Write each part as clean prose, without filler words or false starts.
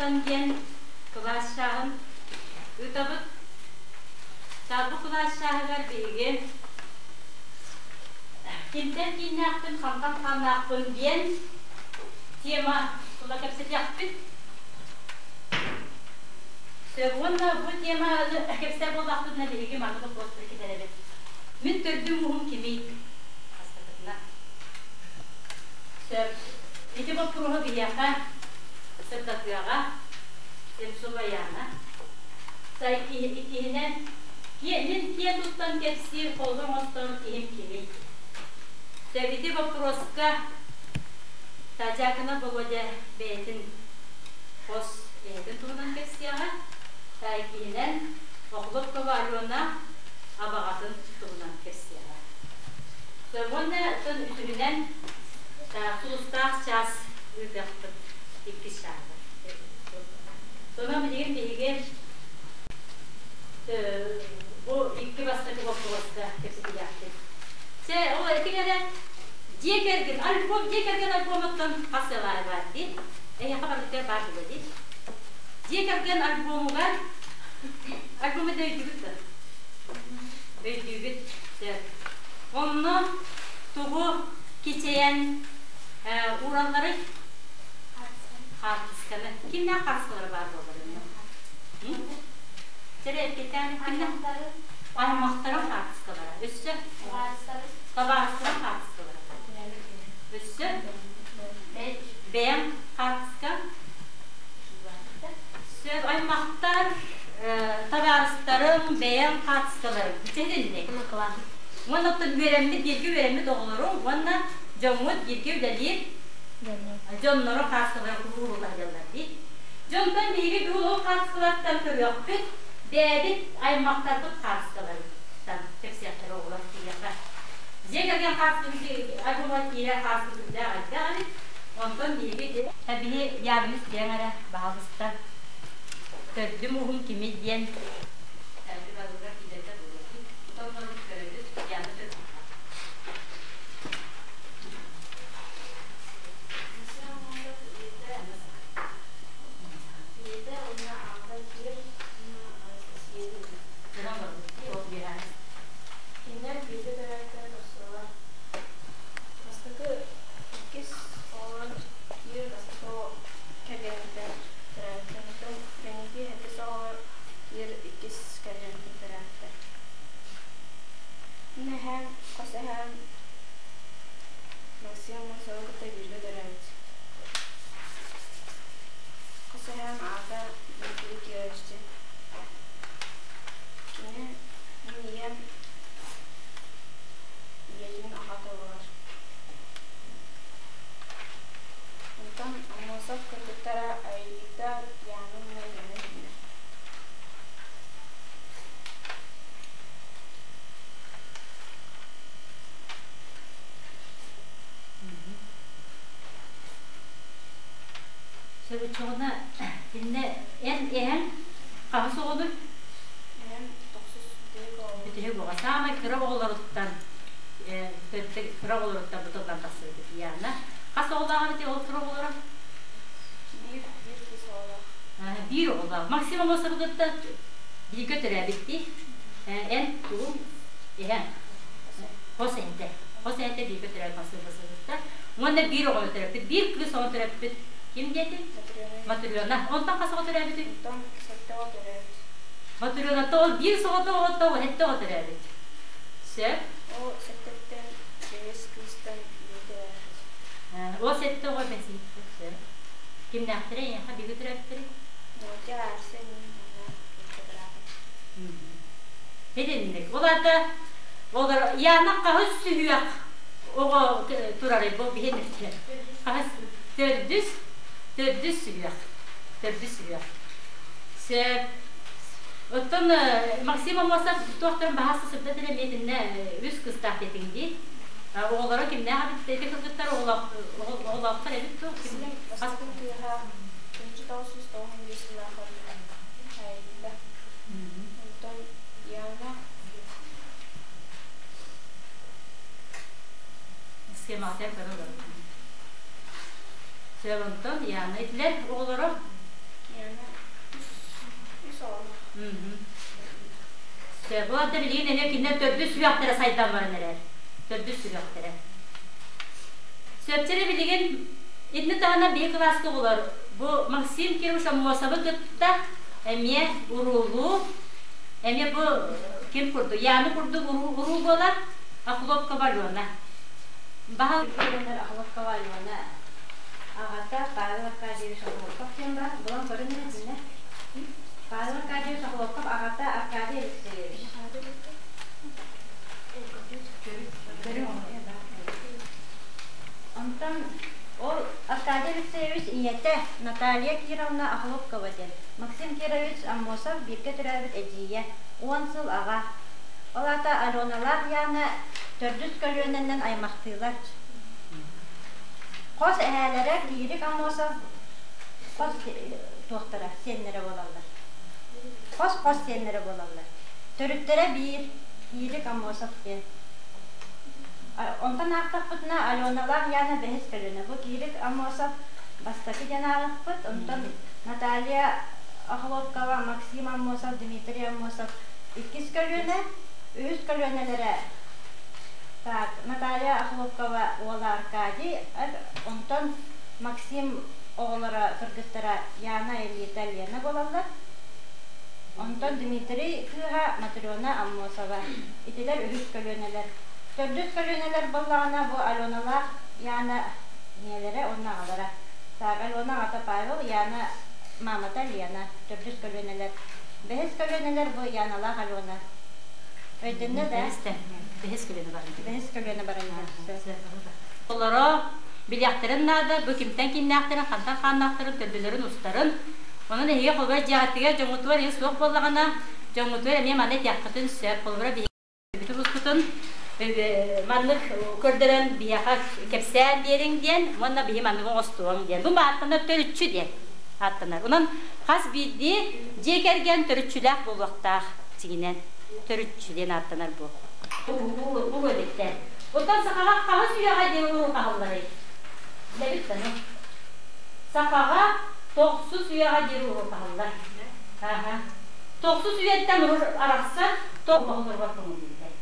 туһуттан диэн кылаас чааһын ыытабыт. Бу кылаас чааһыгар биһиги кимтэн кииннээхпин, хантан хааннаахпын диэн тема тула кэпсэтиэхпит. Сөп уонна бу теманы кэпсээ буоллахпытына биһиги маннык боппуруостары китэрэбит. Мин төрдүм ууһум кимий? Бастакытына. Сөп. Ити боппуруоһу биһиэхэ сырдатыаҕа Семцова Яна. Иккиһинэн, мин киэн туттан кэпсиир холобур оҥостор киһим кимий? Сөп, ити боппуруоска Татьяна Володя бэйэтин хос эһэтин туһунан кэпсиэҕэ. Иккиһинэн, Охлопкова Алена абаҕатын туһунан кэпсиэҕэ. Уонна үсүһүнэн сулустаах чаас ыытыахпыт иккис чааһыгар. Сонон билигин биһиги бу икки бастакы боппуруоска кэпсэтиэхпит. Чэ, ол ити эрэ дьиэ кэргэн, альбом, дьиэ кэргэн альбомуттан хас сыл аайы баар дии. Эһиэхэ барытыгар баар буолуо дии. Дьиэ кэргэн альбомугар альбому да өйдүүгүт да? Өйдүүгүт. Сөп. Онно тугу кичэйэн ууралларый? Хаартысканы. Кимнээх хаартыскалара баар буолар онно? Чэрэ эппиэттээн кимнээх? Аймахтарын хаартыскалара. Өссө? Табаарыстарын хаартыскалара. Өссө? Бэйэм хаартыска. Сөп аймахтар, табаарыстарым, бэйэм хаартыскаларым. Итинник. Уонна оттон үөрэммит, бииргэ үөрэммит оҕолорум уонна дьоҥҥут бииргэ үлэлиир дьонноро хаартыскалара уурулла сылдьаллар дии. Дьонтон биһиги бүгүн ол хаартыскалартан көрүөхпүт, бэйэбит аймахтарбыт хаартыскаларыттан кэпсиэхтэрэ оҕолор киһиэхэ. Дьиэ кэргэн хаартыскабыт альбомҥа киирэр хаартыска сүрдээх элбэх эбит. Онтон биһиги биһи ябыныс диэҥ эрэ баһалыста төрдүм уһум кимий диэн Кинилэр бииргэ төрөөбүттэрэ тахсаллар. Бастакы иккис оҕолорун биир бастакы кэргэниттэн төрөөбүттэр. Оттон кэнники сэттис оҕолор биир иккис кэргэниттэн төрөөбүттэр. Мин эһээм, хос эһээм Максим Аммосовы кытта бииргэ төрөөбүт. Хос эһээм аата Дмитрий Кирович диэн. Кини мин ийэм ийэтин аҕата буолар. Онтон Аммосов кыргыттара Аэлита, Яна уонна Лена дииллэр. Сөбүччүҕүнэ иннэ эн эһэҥ хаһыс оҕонуй? Эһэм тохсус бүтэһик оҕо. Бүтэһик оҕо. Саамай кыра оҕолоруттан кыра оҕолоруттан бутуллан тахсыбыт Яна. Хас оҕолоох эбит ол кыра оҕолоро? Биир, биир кыыс оҕолоох. Биир оҕолоох. Максим Аммосовы кытта бииргэ төрөөбүттүү. Эн тугуҥ? Эһэҥ. Хос эһэтэ. Хос эһэтэ бииргэ төрөөбүт Максим Аммосовы кытта. Уонна биир оҕону төрөппүт. Биир кыыс оҕону төрөппүт. Ким диэтиҥ? Матрена. Онтон хас оҕо төрөөбүтүй? Онтон сэттэ оҕо төрөөбүт. Матрена ол биир соҕотох оҕоттон сэттэ оҕо төрөөбүт. Сөп. Ол сэттэттэн бэһис кыыстан биир төрөөбүт. Ол сэттэ оҕо бэсиһиттэр. Сөп. Кимнээхтэрэ эйиэхэ бигэ төрөөбүттэрий? Мотя, Арсен, мин уонна Кирка быраатым. Итинник. Ол аата олор Яна хаһыс сүһүөх оҕо турарый бу биһин хаһыс төрдүс төрдүс сүһүөх төрдүс сүһүөх сөп оттон Максим Аммосов туохтарын баһаста сырдат эрэ эмиэтиннэ үс кыстаах диэтиҥ дии оҕолоро кимнээх эбит ити кыргыттар оҕолоохтор эбит дуо Бастакы кыыһа 1995 сыллаахха Айда. Онтон Яна Схематыгар көрө олорор. Сөп онтон Яна итилэр оҕолоро? Үс оҕону. Сөп. Ол да билигин эмиэ кинилэр төрдүс сүһүөхтэрэ сайдан баран эрэр. Төрдүс сүһүөхтэрэ. Сөпчэрэ билигин итини таһынан биһи кылааска оҕолор бу Максим Кирович Аммосовы кытта эмиэ уруулуу, эмиэ бу ким курдук, Яна курдук уруу буолар Охлопкова Алена. Баһыл Охлопкова Алена аҕата Павел Аркадьевич Охлопков диэн баар. Булан көрүн эрэ Павел Аркадьевич Охлопков аҕата Аркадий Алексеевич. Онтон ол Аркадий Алексеевич ийэтэ Наталья Кировна Охлопкова диэн. Максим Кирович Аммосов бииргэ төрөөбүт эдьиийэ, 10 сыл аҕа. Ол аата Аленалаах Яна төрдүс көлүөнэнэн аймахтыылар. Хос эһээлэрэ Кирик Аммосов хос туохтара, сиэннэрэ буолаллар. Хос-хос сиэннэрэ буолаллар. Төрүттэрэ биир, Кирик Аммосов диэн. Онтон аахтахпытына Аленалаах Яна бэһис көлүөнэ. Бу Кирик Аммосов бастакы диэн ааҕыахпыт. Онтон Наталья Охлопкова, Максим Аммосов, Дмитрий Аммосов иккис көлүөнэ. Үһүс көлүөнэлэрэ так, Наталья Охлопкова уола Аркадий, онтон Максим оҕолоро кыргыттара Яна, Элита, Лена буолаллар. Онтон Дмитрий кыыһа Матрена Аммосова. Итилэр үһүс көлүөнэлэр. Төрдүс көлүөнэлэр буоллаҕына бу Аленалаах Яна ийэлэрэ уонна аҕалара. Так, Алена аҕата Павел, Яна маамата Лена. Төрдүс көлүөнэлэр. Бэһис көлүөнэлэр бу Яналаах Алена. Өйдөннө да? Бэһис көлүөнэ баран. Бэһис көлүөнэ баран. Олоро билиэхтэрин наада, бу кимтэн кимнээхтэрин, хантан хааннаахтарын, төрдүлэрин устарын. Онон эһиги холобура дьиэҕитигэр дьоҥҥутугар эһиги суох буоллаҕына, дьоҥҥутугар эмиэ манна этиэххитин сөп. Холобура биһиги ускутун маннык көрдөрөн биһиэхэ кэпсээн биэриҥ диэн уонна биһи маннык оҥостуоҥ диэн. Бу ааттанар төрүччү диэн ааттанар. Онон хас биирдии дьиэ кэргэн төрүччүлээх буолуохтаах дьиҥинэн. Төрүччү диэн ааттанар бу. Уруу эбиттэр. Оттон сахаҕа хаһыс үйэҕэ диэн уруу хаһылларый? Билэбит да, ну. Сахаҕа тохсус үйэҕэ диэн уруу хаһыллар. Аха. Тохсус үйэттэн уруу арахсар, оҕолоругар көҥүллүүллэр.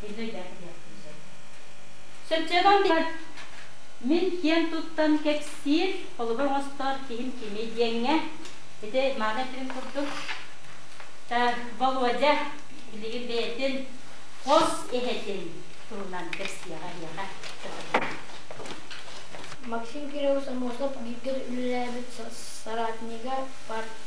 Инде Сөпчөгөн мин киэн туттан кэпсиир, холобур оҥостор киһим кими диэҥҥэ, ити маана этэрин курдук, Володя билигин бэйэтин хос эһэтин туһунан кэпсиэҕэ эһиэхэ. Максим Кириллович Аммосов бииргэ үлэлээбит соратнига,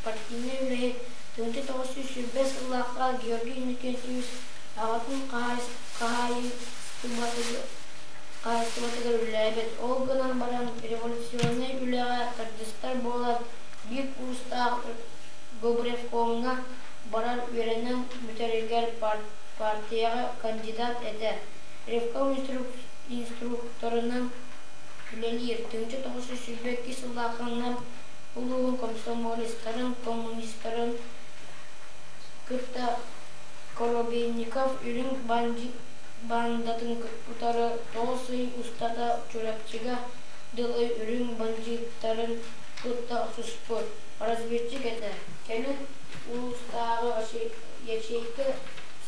партийнай үлэһит, 1920 сыллаахха Георгий Иннокентьевич аҕатын хаһаайыстыбатыгар үлэлээбит. Ол гынан баран революционнай үлэҕэ тардыстар буолан, биир курстаах Гобревкомҥа барар үөрэнэн бүтэригэр партияҕа кандидат этэ. Ревком инструкторынан үлэлиир. 1922 сыллаахха Нам улууһун комсомолецтарын, коммунистарын кытта Коробейников үрүҥ баандатын утары 9 ый устата Чурапчыга дылы үрүҥ бандьыыттарын кытта охсуспут, разведчик этэ. Кэлин улуустааҕы ячейка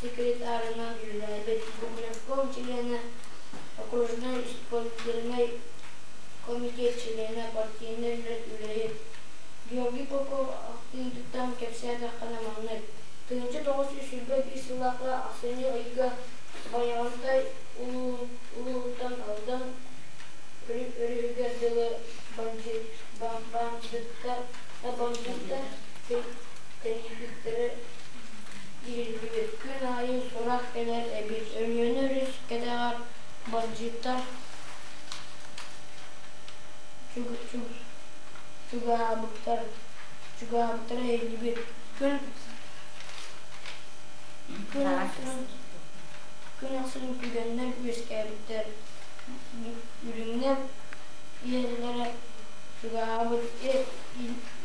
секретарынан үлэлээбит, Губревком чилиэнэ, окружной исполнительнай комитет чилиэнэ, партийнай үлэһит. Георгий Попов ахтыытыттан кэпсээтэххинэ маннык: 1921 сыллаахха ахсынньы ыйга Байаҕантай улууһуттан Алдан өрүһүгэр дылы бандьыыттар тэнийбиттэрэ иһиллибит. Күн аайы сурах кэлэр эбит. Өлүөнэ өрүс кэтэҕэр бандьыыттар чугаһаабыттара иһиллибит. Күн Күн ахсын түгэннэр үөскээбиттэр, үрүҥнэр иһэллэрэ чугаһаабыт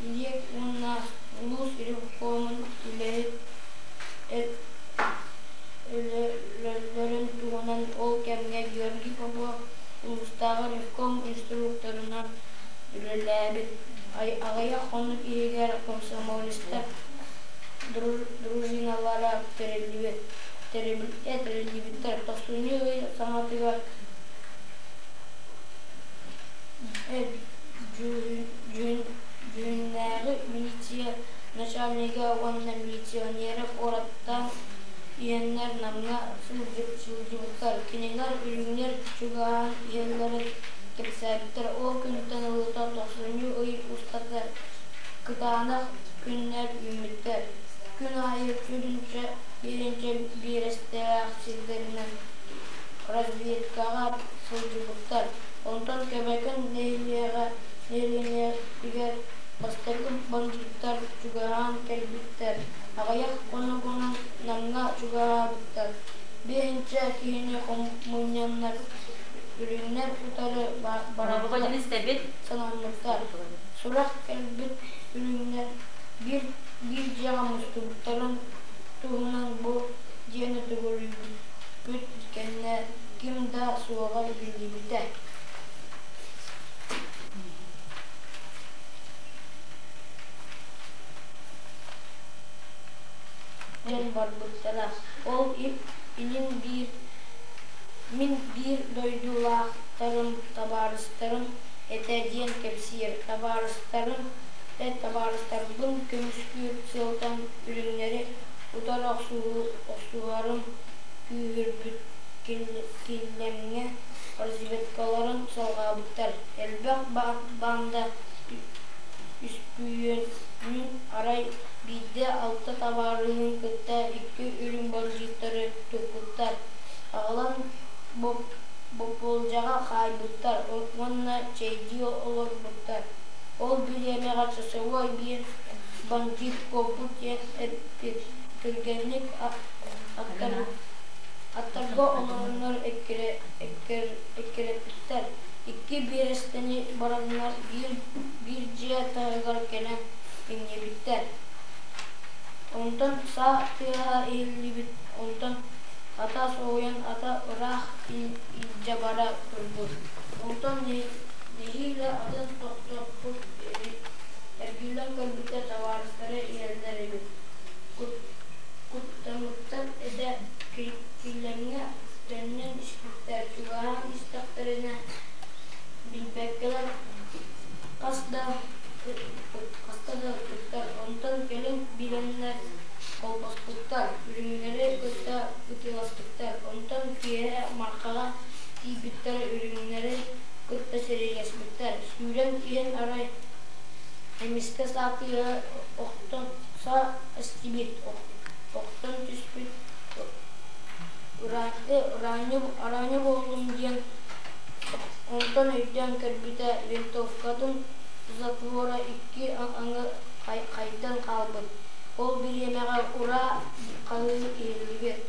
Илиэк уонна улуус ревкомун үлэһит өлөллөрүн туһунан ол кэмҥэ Георгий Попов улуустааҕы ревком инструкторынан үлэлээбит. Аҕыйах хонук иһигэр комсомолецтар дружиналара тэриллибиттэр. Тохсунньу ый саҥатыгар Дьүһүннээҕи милиция начальнига уонна милиционера куораттан иһэннэр Намҥа сылдьыбыттар. Кинилэр үрүҥнэр чугаһаан иһэллэрин кэпсээбиттэр. Ол күнтэн ылата тохсунньу ый устата кытаанах күннэр үүммүттэр. Күн аайы сүүрүнчэ бииринчэ биэрэстэлээх сирдэринэн разведкаҕа сылдьыбыттар. Онтон Көбөкөн нэһилиэгэр бастакы бандьыыттар чугаһаан кэлбиттэр, аҕыйах хонугунан Намҥа чугаһаабыттар. Биэһинчэ киһини мунньаннар үрүҥнэр утары барарга санаммыттар. Сурах кэлбит үрүҥнэр биир дьиэҕэ мустубуттарын туһунан бу дьиэни төгүрүйбүт кэннэ ким да суоҕа биллибитэ. Дьон барбыттара. Ол илин биир мин биир дойдулаахтарым, табаарыстарым этэ диэн кэпсиир. Табаарыстарым табаарыстарбын көмүскүүр сыалтан үрүҥнэри утары охсуһарым күүһүрбүт Киллэмҥэ разведкаларын салҕаабыттар. Элбэх баанда үспүйүөнүн арай биирдэ алта табаарыһын кытта икки үрүҥ бандьыыттары туппуттар, аҕалан боппуолдьаҕа хаайбыттар уонна чэйдии олорбуттар. Ол бириэмэҕэ часовой биир бандьыыт куоппут диэн эппит, түргэнник аттарга олороннор эккирэппиттэр. Икки биэрэстэни бараннар биир дьиэ таһыгар кэлэн иҥнибиттэр. Онтон саа тыаһа иһиллибит, онтон ата соһуйан ата ыраах илдьэ бара турбут. Онтон нэһиилэ атын тохтоппут эргиллэн көрбүтэ табаарыстара иһэллэр эбит. Куттаммыттар этэ Киллэмҥэ төннөн испиттэр, чугаһаан истэхтэринэ билбэккэлэр хас да хаста да ыппыттар, онтон кэлин билэннэр холбоспуттар, үрүҥнэри кытта ытыаласпыттар, онтон киэһэ Мархаҕа тиийбиттэр, үрүҥнэри кытта сэриилэспиттэр. Сүүрэн иһэн арай эмискэ саа тыаһа охтон саа эстибит, охтон түспүт Араанньы буоллум диэн онтон өйдөөн көрбүтэ винтовкатын затвора икки аҥы хайдан хаалбыт. Ол бириэмэҕэ ураа хаһыы иһиллибит,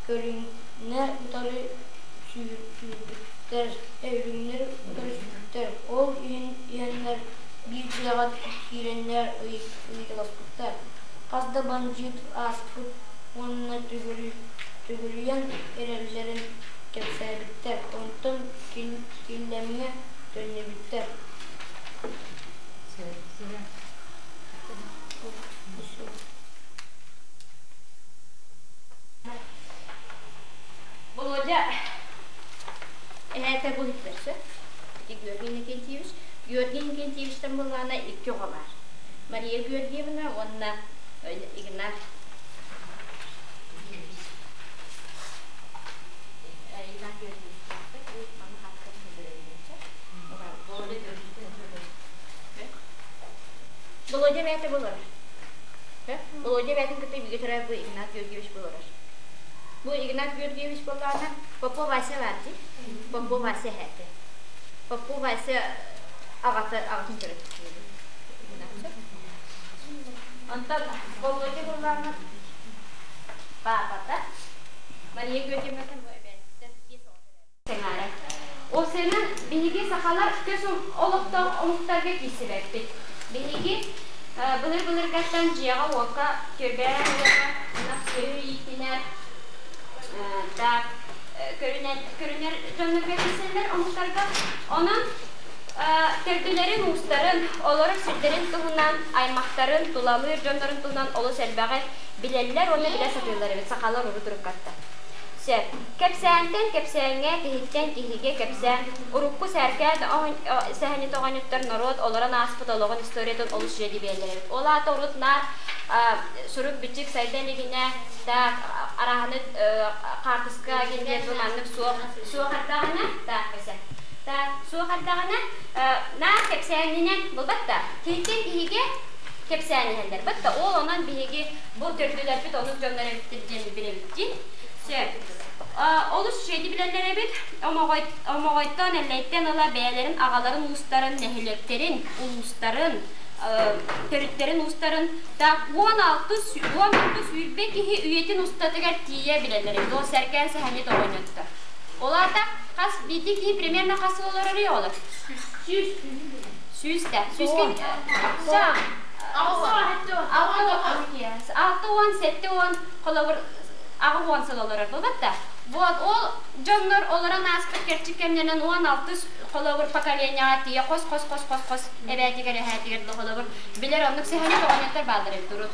көрүҥнэр утары сүүрбүттэр, үрүҥнэр утары сүүрбүттэр. Ол иһэннэр биир дьиэҕэ киирэннэр ыйыталаспыттар. Хас да бандьыыт ааспыт уонна төгүрүйэн эрэллэрин кэпсээбиттэр, онтон Киллэмҥэ төннүбүттэр. Володя эһээтэ бу иһиттэрсэ. Ити Георгий Иннокентьевич. Георгий Иннокентьевичтан былаана икки оҕо баар. Мария Георгиевна уонна Игнат Игнат Георгиевич Володя бэйэтэ булар. Володя бэйэтин кытта бииргэ төрөөбүт бу Игнат Георгиевич буларар. Бу Игнат Георгиевич буоллаҕына Попов Вася баар дии. Попов Вася эһээтэ. Попов Вася аҕата аҕатын төрөппүт. Онтон Володя буоллаҕына паапата Мария Георгиевнаттан бу эбээттэн биэс оҕо Сэҥээрэ. Ол сыанан биһиги сахалар көс олохтоох омуктарга киирсибэппит. Биһиги былыр-былыргаттан дьиэҕэ-уокка түөрбэлээх үлэҕэ ынах сүөһү ииттинэр да көрүнэр, көрүнэр дьоннорго киирсэллэр омуктарга. Онон Төрдүлэрин уустарын, олорор сирдэрин туһунан, аймахтарын, тулалыыр дьоннорун туһунан олус элбэҕи билэллэр уонна билэ сатыыллар эбит сахалар урут уруккаттан. Сөп. Кэпсээнтэн кэпсээҥҥэ, киһиттэн киһигэ кэпсээн, урукку сээркээн сэһэнньит оҕонньоттор норуот олорон ааспыт олоҕун историятын олус үчүгэй билэллэр эбит. Ол аата урут наар сурук-бичик сайда илигинэ, так, арааһыны хаартыска диэн маннык суох суох эрдэҕинэ, так, суох эрдэҕинэ наар кэпсээнинэн булбат да киһиттэн киһигэ кэпсээн иһэллэр бат да ол онон биһиги бу төрдүлэрбит онук дьоннор эбиттэр диэн билэбит сөп олус үчүгэйди билэллэр эбит омоҕойтон эллэйтэн ыла бэйэлэрин аҕаларын уустарын нэһилиэктэрин улуустарын төрүттэрин уустарын так 16 16 сүүрбэ киһи үйэтин устатыгар тиийэ билэллэр эбит ол сэргээн сэһэнньит оҕонньоттор Ол аата хас биирдии киһи примерно хас сыл олорорүй оҕолор? 100. 100 да. Сүүскэ 60 70 холобур 80 сыл олорор буолбат да. Вот ол дьоннор олорон ааспыт кэрчик кэмнэринэн 16 холобур поколенияҕа тиийэ хос хос хос хос хос эбээтигэр эһээтигэр да холобур билэр оннук сэһэнит оҕонньоттор бааллар эбит урут.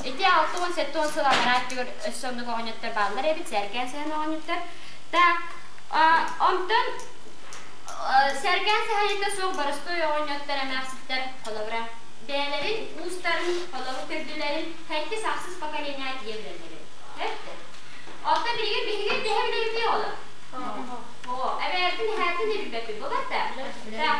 Ити 60 70 сыл анараа өттүгэр өссө оннук оҕонньоттор бааллар эбит сээркээн сэһэн оҕонньоттор. Так, онтон сэргээн сэһэнитэ суох боростуой оҕонньоттор эмээхситтэр холобура бэйэлэрин уустарын, холобур төрдүлэрин сэттис-ахсыс поколение тиийэ билэллэр эбит. Оттон билигин биһиги төһө билэбитий оҕолор? Оо, эбээлэрбин эһээтин билбэппит буолбат да?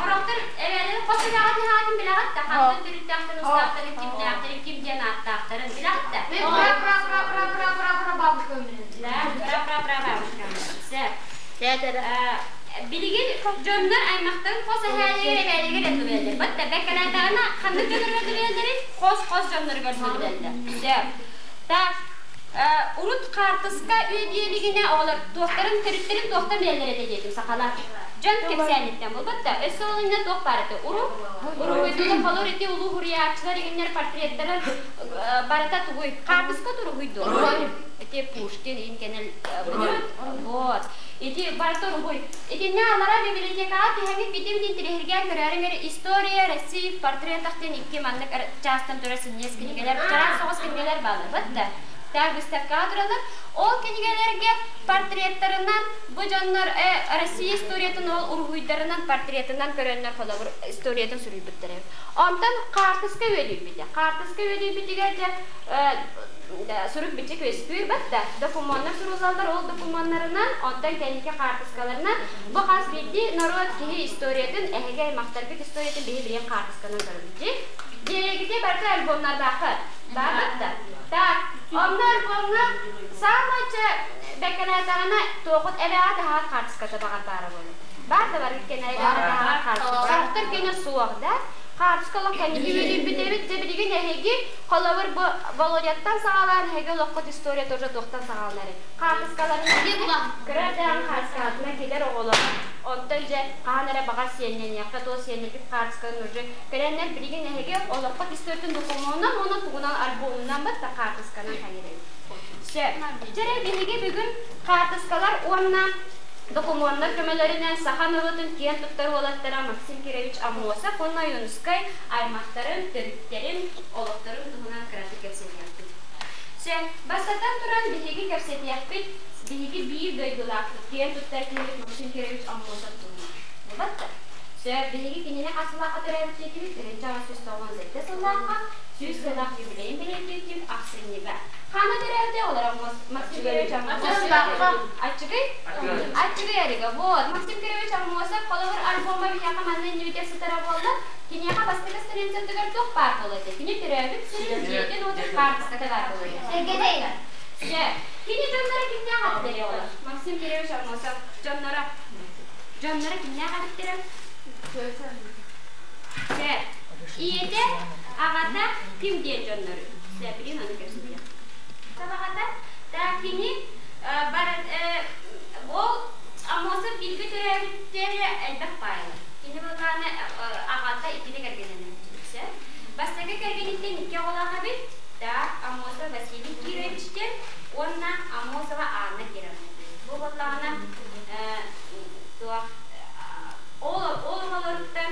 Хороктор эбээлэрин хос эбэҕитин эһээтин билэҕит да? Хантан төрүттээхтэрин, устаахтарын, кимнээхтэрин, ким диэн ааттаахтарын билэҕит да? Пра-пра-пра-пра-пра-пра-бабушка Билигин дьоннор аймахтарын хос эһээлигэр эбээлигэр этилэллэр. Бат бэккэлээтэҕинэ ханнык дьоннорго этилэллэрий? Хос-хос дьонноругар этилэллэр. Сөп. Так, урут хаартыска үөдүйэлигинэ оҕолор туохтарын төрүттэрин туохтан билэллэр этэ диэтим сахалар. Дьон кэпсээниттэн буолбат да, өссө ол иннинэ туох баар этэ? Уру, уруһуйдуулар холор ити улуу суруйааччылар игиннэр портреттарын барыта тугуй? Хаартыска туруһуйдуу. Ити Пушкин иин кэнэл вот. Ити барыта уруһуй. Итиннэ аллара библиотекаҕа түһэҥҥит битим интириэһиргээн көрөөрүҥ История России в портретах диэн икки маннык чаастан турар синньиэс кинигэлэр, чараас соҕус кинигэлэр бааллар да. Так выставкаҕа тураллар. Ол кинигэлэргэ портреттарынан бу дьоннор Россия историятын ол уруһуйдарынан портретынан көрөннөр холобур историятын суруйбуттар эбит. Онтон хаартыска үөдүйбүтэ. Хаартыска үөдүйбүтүгэр дьэ сурук-бичик үөскүүр батта. Докумуоннар суруллаллар, ол докумуоннарынан, онтон кэнники хаартыскаларынан бу хас биирдии норуот киһи историятын, эһиги аймахтаргыт историятын биһи билигин хаартысканан көрөбүт дии. Дьиэгити барыта альбомнардааххыт. Баарбыт да? Так, онно альбомҥа саамай чэ бэккэлээтэҕинэ туохут эбэҕэ таһаҕат хаартыската баҕар баара буолуо. Баар да барыт кэнэ эбэҕэ таһаҕат хаартыска. Сорохтор кэнэ суох да. Хаартыска олох кэнники үөдүйбүт эбит. Дьэ билигин эһиги Холобур, бу Володяттан саҕалаан эһиги олоххут история тоже туохтан саҕаланарый? Хаартыскаларынан кыра эрдэҕин хаартыскаҕытынан кэлэр оҕолор, онтон дьэ хаһан эрэ баҕар сиэннэниэххэ, туох сиэннэрбит хаартысканы уже кэлэннэр билигин эһиги олоххут историятын докумуонунан уонна тугунан альбомунан батта хаартысканан хайырабыт. Сөп. Дьэ эрэ биһиги бүгүн хаартыскалар уонна докумуоннар көмөлөрүнэн саха норуотун киэн туттар уолаттара Максим Кирович Аммосов уонна Ойуунускай аймахтарын, төрүттэрин, олохторун туһунан кыратык кэпсэтиэхпит. Сөп, бастатан туран биһиги кэпсэтиэхпит биһиги биир дойдулаахпыт, киэн туттар киһибит Максим Кирович Аммосов туһунан. Буолбат да? Сөп, биһиги кинини хас сыллаахха төрөөбүт диэтибит? 1897 сыллаахха, 100 сыллаах юбилейын бэлиэтииртибит ахсынньыга. Ханна төрөөбүтэ олорон Максим Кирович Аммосов? Аччыгый? Аччыгый Арига. Вот, Максим Кирович Аммосов холобур альбома биһиэхэ манна иннибитигэр сытара буолла. Киниэхэ бастакы страницатыгар туох баар буолуо этэ? Кини төрөөбүт сирин, дьиэтин уотун хаартыската баар буолуо этэ. Дьэ, кини дьонноро кимнээх эбиттэрий оҕолор? Максим Кирович Аммосов дьонноро. Дьонноро кимнээх эбиттэрэ? Дьэ, ийэтэ, аҕата ким диэн дьоннору? Дьэ, билигин ону кэпсэтиэх. Аҕата, так кини ол Аммосов бииргэ төрөөбүттэрэ элбэх баайылар. Кини былаана аҕата иккитэ кэргэннэнэн сөп. Бастакы кэргэниттэн икки оҕолоох эбит. Так, Аммосов Василий Кирович диэн уонна Аммосова Анна Кировна диэн. Бу буоллаҕына туох ол ол оҕолоруттан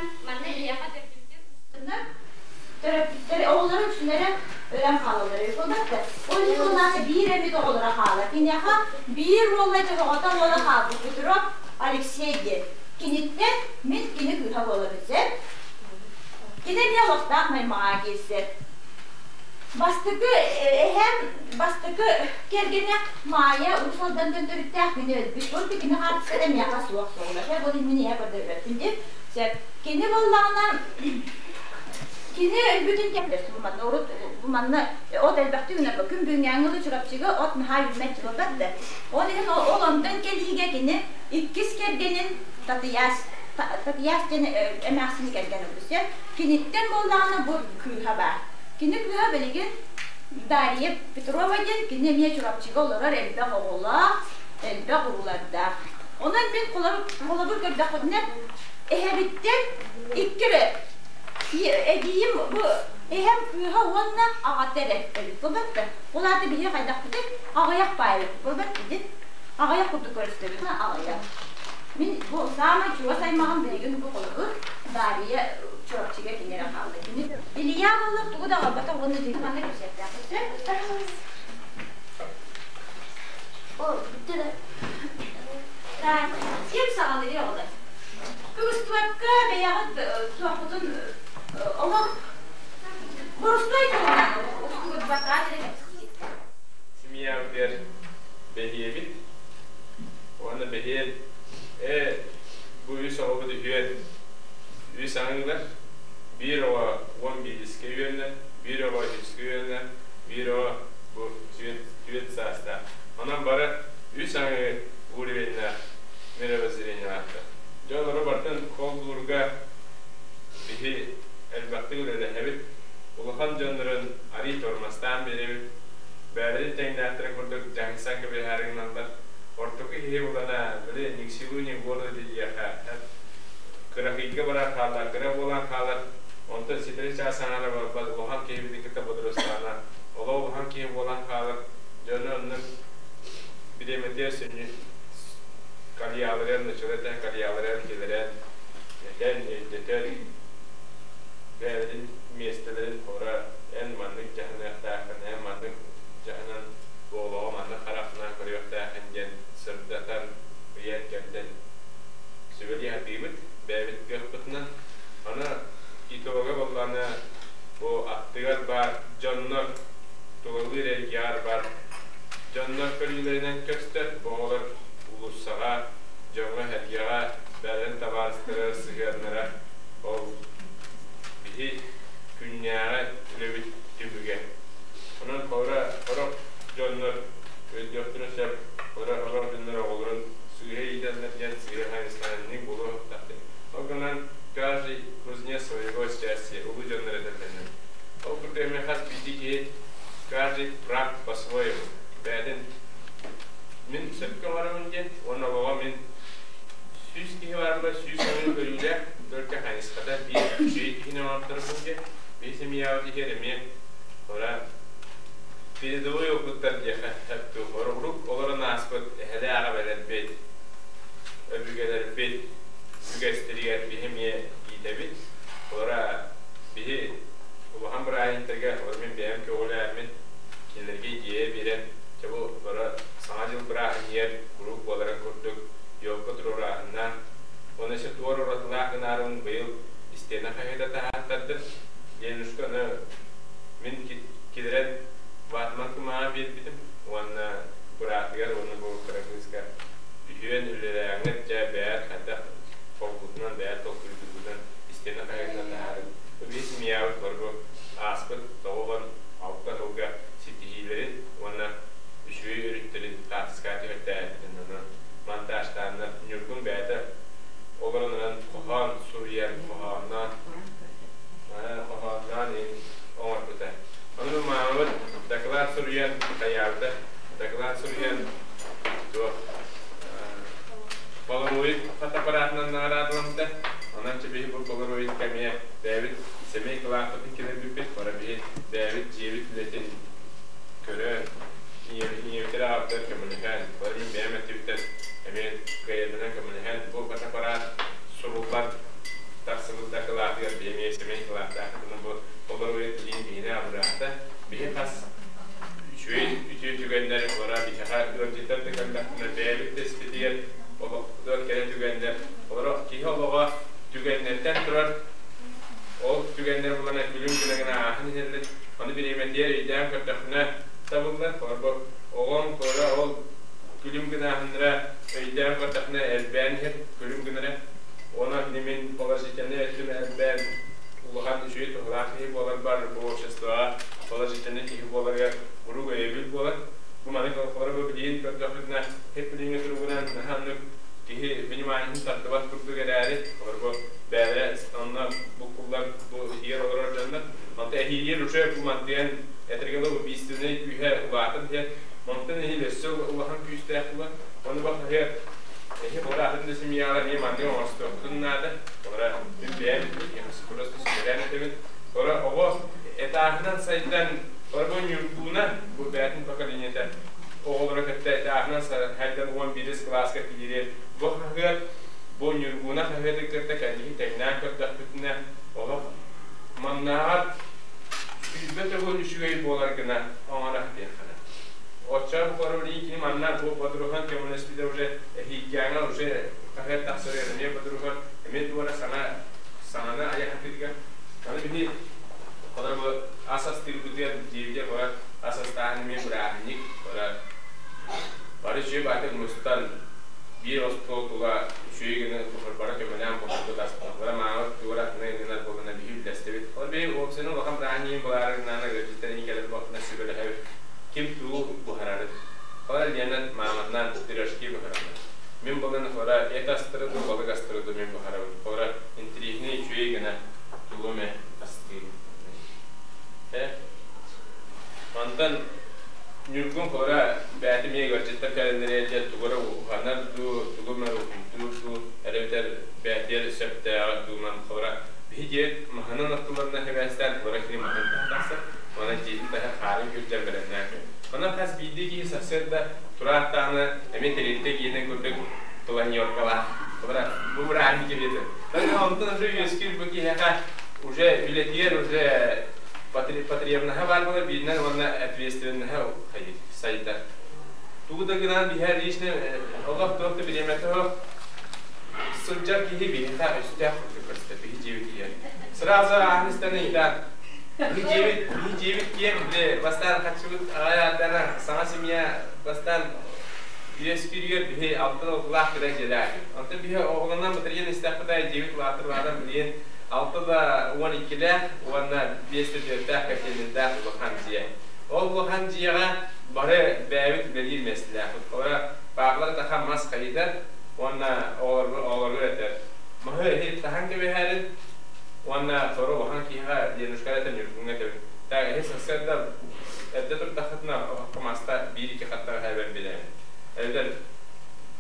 Биир уола дьоһоҕото уола хаалбыт Петров Алексей диэн. Киниттэн мин кини кыыһа буолабын сөп. Кини эмиэ олохтоох Маймаҕа киирсэр. Бастакы эһэм бастакы кэргэнэ Маайа Уус Алдантан төрүттээх кини өлбүт. Ол кини хаартыската миэхэ суох суоҕула. Ол мин ийэ көрдөрбөппүн диэн. Сөп. Кини буоллаҕына кини өлбүтүн кэмигэр манна урут бу манна от элбэхтик үүнэр күн бүгүҥҥээҥҥи дылы Чурапчыга от наһаа үүммэт дьылбат да. Ол иһин ол онтон кэлиигэ кини иккис кэргэнин Татыйаас Татыйаас диэн эмээхсини кэргэн ылбыт. Киниттэн буоллаҕына бу кыыһа баар. Кини кыыһа билигин Дарья Петрова диэн кини эмиэ Чурапчыга олорор элбэх оҕолоох, элбэх уруулардаах. Онон мин холобур көрдөхпүнэ эһэбиттэн икки эрэ эдьиийим бу эһэм кыыһа уонна аҕата эрэ эбит буолбат Ол аата биһиги хайдахпытый? Аҕыйах баайбыт буолбат дии. Аҕыйах курдук көрүстүбүт. Аҕыйах. Мин бу саамай чугас аймаҕым билигин бу холобур Дария Чурапчыга кини эрэ хаалла. Кини Илья буоллар тугу да аҕалбатах уонна дьиҥ манна кэпсиэхтээх. О, бүттэ да. Так, ким саҕалыыр оҕолор? Кыбыстыбакка бэйэҕит туоххутун олох борустой туһунан устугутбакка Семьябытыгар бэһиэбит уонна бэһиэн ээ бу үс оҕобут үһүөн үс аҥыылар биир оҕо уон биирискэ үөрэнэр, биир оҕо үһүскэ үөрэнэр, биир оҕо бу түөрт саастаах. Онон бары үс аҥыы уровеннаах мировоззрениелаахтар. Дьон олору барытын холбуурга биһи элбэхтик үлэлэһэбит, улахан дьоннорун арыый тормозтаан биэрэбит, бэйэлэрин тэҥнээхтэрин курдук дьаһайсан кэбиһээри гыналлар. Ортоку киһи булана, били ни к селу ни к городу диэхэ кыракыйга баран хаалар, кыра буолан хаалар, онтон ситэри чаас аҥаара барбат улахан киһибитин кытта бодоруостаҕына, олох улахан киһи буолан хаалар, дьону оннук бириэмэтигэр сүнньү карьяларыгар ночолор карьяларыгар киллэрэн этэн, өйдөтөн, бэйэбитин миэстэлэрин хора эн маннык дьаһаныахтааххын, эн маннык дьаһанан бу олоҕу маннык харахтанан көрүөхтээххин диэн сырдатан, ыйан-кэрдэн сүбэлии сатыыбыт, бэйэбит кыахпытынан. Аны итога буоллаҕына бу аттыгар баар дьоннор, тулалыыр эйгэҕэр баар дьоннор көрүүлэринэн көстөр, бу оҕолор уулуссаҕа, дьоҥҥо-сэргэҕэ бэйэлэрин табаарыстарыгар сыһыаннара ол биһи күннээҕи үлэбит түмүгэ. Онон хора сорох дьоннор өйдүөхтэрин сөп, хора сорох дьоннор оҕолорун сыыһа иитэллэр диэн сыыһа хайысханньык буолуо суохтаахтар. Ол гынан каждый кузнец своего счастья улуу дьоннор этэллэринэн. Ол курдук эмиэ хас биирдии киһи каждый прав по-своему. Бэйэтин мин сөпкө оҥоробун диэн уонна олоҕо мин 100 киһи баарбар 100 өҥүн көрүүлээх только хайысхата биир үчүгэй киһини оҥорторбун диэн биир семьябыт иһэр эмиэ ора передовой опыттар диэхэ сөп урук олорон ааспыт эһэлээх эбэлэрбит өбүгэлэрбит үгэстэригэр биһи эмиэ иитэбит ора биһи улахан бырааһынньыктарга олор мин бэйэм көҕүлээммин кинилэргэ идея биэрэн чэ бу бары Саҥа дьыл бырааһынньыгар куруук буоларын курдук елка туруорааһыннаан уонна өссө туор уратылаах гынаарыбын быйыл истиэнэ хаһыата таһааттардым. Ленушка ону мин килэрэн ватман кумааҕы биэрбитим уонна быраатыгар уонна бу кыра кыыска үһүөн үлэлээҥҥит дьэ бэйэр хайдах холбутунан бэйэр толкуйдуургутунан истиэнэ хаһыатынан таһаарыҥ. Бу биир семьябыт барбы ааспыт 96 сылга ситиһиилэрин уонна үчүгэй өрүттэрин хаартыскаҕа түһэртээбитин онон монтажтааннар Ньургун бэйэтэ олорон ынан хоһоон суруйар хоһоонноон хоһоонноон оҥорбута. Ону маамабыт доклад суруйан хайаабыта доклад суруйан туох полароид фотоаппаратынан наҕараадаламмыта. Онон чэбиһи бу полароид кэмиэ бэйэбит сэмэй кылааппытын кэлэрбиппит, бары биһи бэйэбит дьиэбит үлэтин көрөн, ийэбитигэр аҕабытыгар көмөлөһөн, бары мин бэйэм өттүбүттэн эмиэ кыайарбынан көмөлөһөн, бу фотоаппарат суруллан тахсыбыт дакылаатыгар биһи эмиэ сэмэй кылааттаахпытына бу полароид билигин биһини абыраата. Биһи хас үчүгэй Үчүгэй үтүө түгэннэр олора биһиэхэ ыалдьыттар да кэллэхпинэ бэйэбит да испитигэр олохпутугар кэрэ түгэннэр олоро киһи олоҕо түгэннэртэн турар ол түгэннэр булана күлүм гына гына ааһан иһэллэр ону бириэмэтигэр өйдөөн көрдөххүнэ табыллар холобур оҕоҥ кора ол күлүм гынааһыннара өйдөөн көрдөххүнэ элбээн иһэр күлүм гынара онон мин положительнай өттүм элбээн улахан үчүгэй туһалаах киһи буоларбар бу обществоҕа положительнай киһи буоларыгар куруук өйөбүл буолар. Бу маны холобура бу билигин көрдөхпүтүнэ, хеп билиҥҥи туругунан наһаа оннук киһи вниманиетын тардыбат курдук эрээри, холобура бу бэйэлэрэ онно буккуллан бу иһигэр олорор дьоннор, онто эһиилиир уже бу мантыйан этэргэ дылы убийственнай күүһэ улаатан иһэр, онтон эһиил өссө улахан күүстээх буолар. Ону бу хаһыат эһи холобура атын да семьялар эмиэ маннык оҥостуохпутун наада. Холобура мин бэйэм просто сүбэлээн этэбин. Холобура оҕо этааһынан сайдан Орго Ньургууна бу бэйэтин поколениета оҕолоро кытта этааһынан сайдан 11 кылааска киириэр бу хаһыат бу Ньургууна хаһыаты кытта кэнники тэҥнээн көрдөхпүтүнэ олох маннааҕар 20 төгүл үчүгэй буолар гына оҥоро сатыаххына. Оччоҕо бу королин кини манна бу бодуруһан көмөлөспүтэ уже эһиилгээҥҥэ уже хаһыат тахсарыгар эмиэ бодуруһан эмиэ туора саҥа саҥаны айа сатыырга. Аны биһи Холобур, ас астыырбытыгар дьиэбитигэр бара ас астааһын эмиэ бырааһынньык бара бары үчүгэй баайдык мустан биир остуол тула үчүгэй гына бара көмөлөөн буһарбыт аспыт маамыт тугу атына гынар буоллана биһи үллэстэбит. Ол биһи уопсайынан улахан бырааһынньыгын булаары гынаана ыалдьыттар кэлэр буолтuna сүбэлэһэбит. Ким тугу буһарарыт. Ол Лена мааматынан пирожки буһараллар. Мин буолан хора эт астары ду балык астары ду мин буһарабын. Хора интириэһинэй үчүгэй гына тугу эмэ астыыбын. Э? Мантан Ньургун хора бэйэтэ эмиэ ыалдьыттар кэлэллэрэ дьэ тугу эрэ уһанар дуу, тугу эмэ уһуйдуур дуу, эбэтэр бэйэтигэр сөптөөҕө дууман хора биһи дьиэбит маһынан аттыларына сибээстээн хора кини маһын таһа тахсар, уонна дьиэтин таһа хаарын күрдьэн бэлэмнээн Онон хас биирдии киһи сарсыарда тураат даҕаны эмиэ тэрилтэ киһитин курдук планеркалаах. Хора бу бырааһынньык кэриэтэ. Онтон уже үөскүүр бу киһиэхэ уже үлэтигэр уже потребноһа баар буолар бииринэн уонна ответственноһа сайдар. Тугу да гынан биһэ лично олох туох да бириэмэтэ суох сылдьар киһи биһиэхэ өстөөх курдук көстөр биһи дьиэбит Сразу ааһын истэн ыйытаан биһи дьиэбит киэҥ били бастаан хаччыбыт аҕай ааттана саҥа семья бастаан үөскүүрүгэр биһи алтан алталаах кыра дьиэлээх онтон биһи оҕолонон батарыйан истэхпит аайы дьиэбит улаатар улаатан билигин алта да уон иккилээх уонна биэс да түөртээх котельнайдаах улахан дьиэ. Ол улахан дьиэҕэ бары бэйэбит үлэлиир миэстэлээхпит. Холобура, паапалар таха мас хайытар уонна оҕолорго этэр. Маһы эһи таһан кэбиһээрин уонна соро улахан киһиэхэ Ленушка этэн Ньургуҥҥа этэбин. Так, эһи сарсыарда эрдэ турдаххытына оһоххо маста биир-икки хаттаҕа эбэн билэбин. Эбэтэр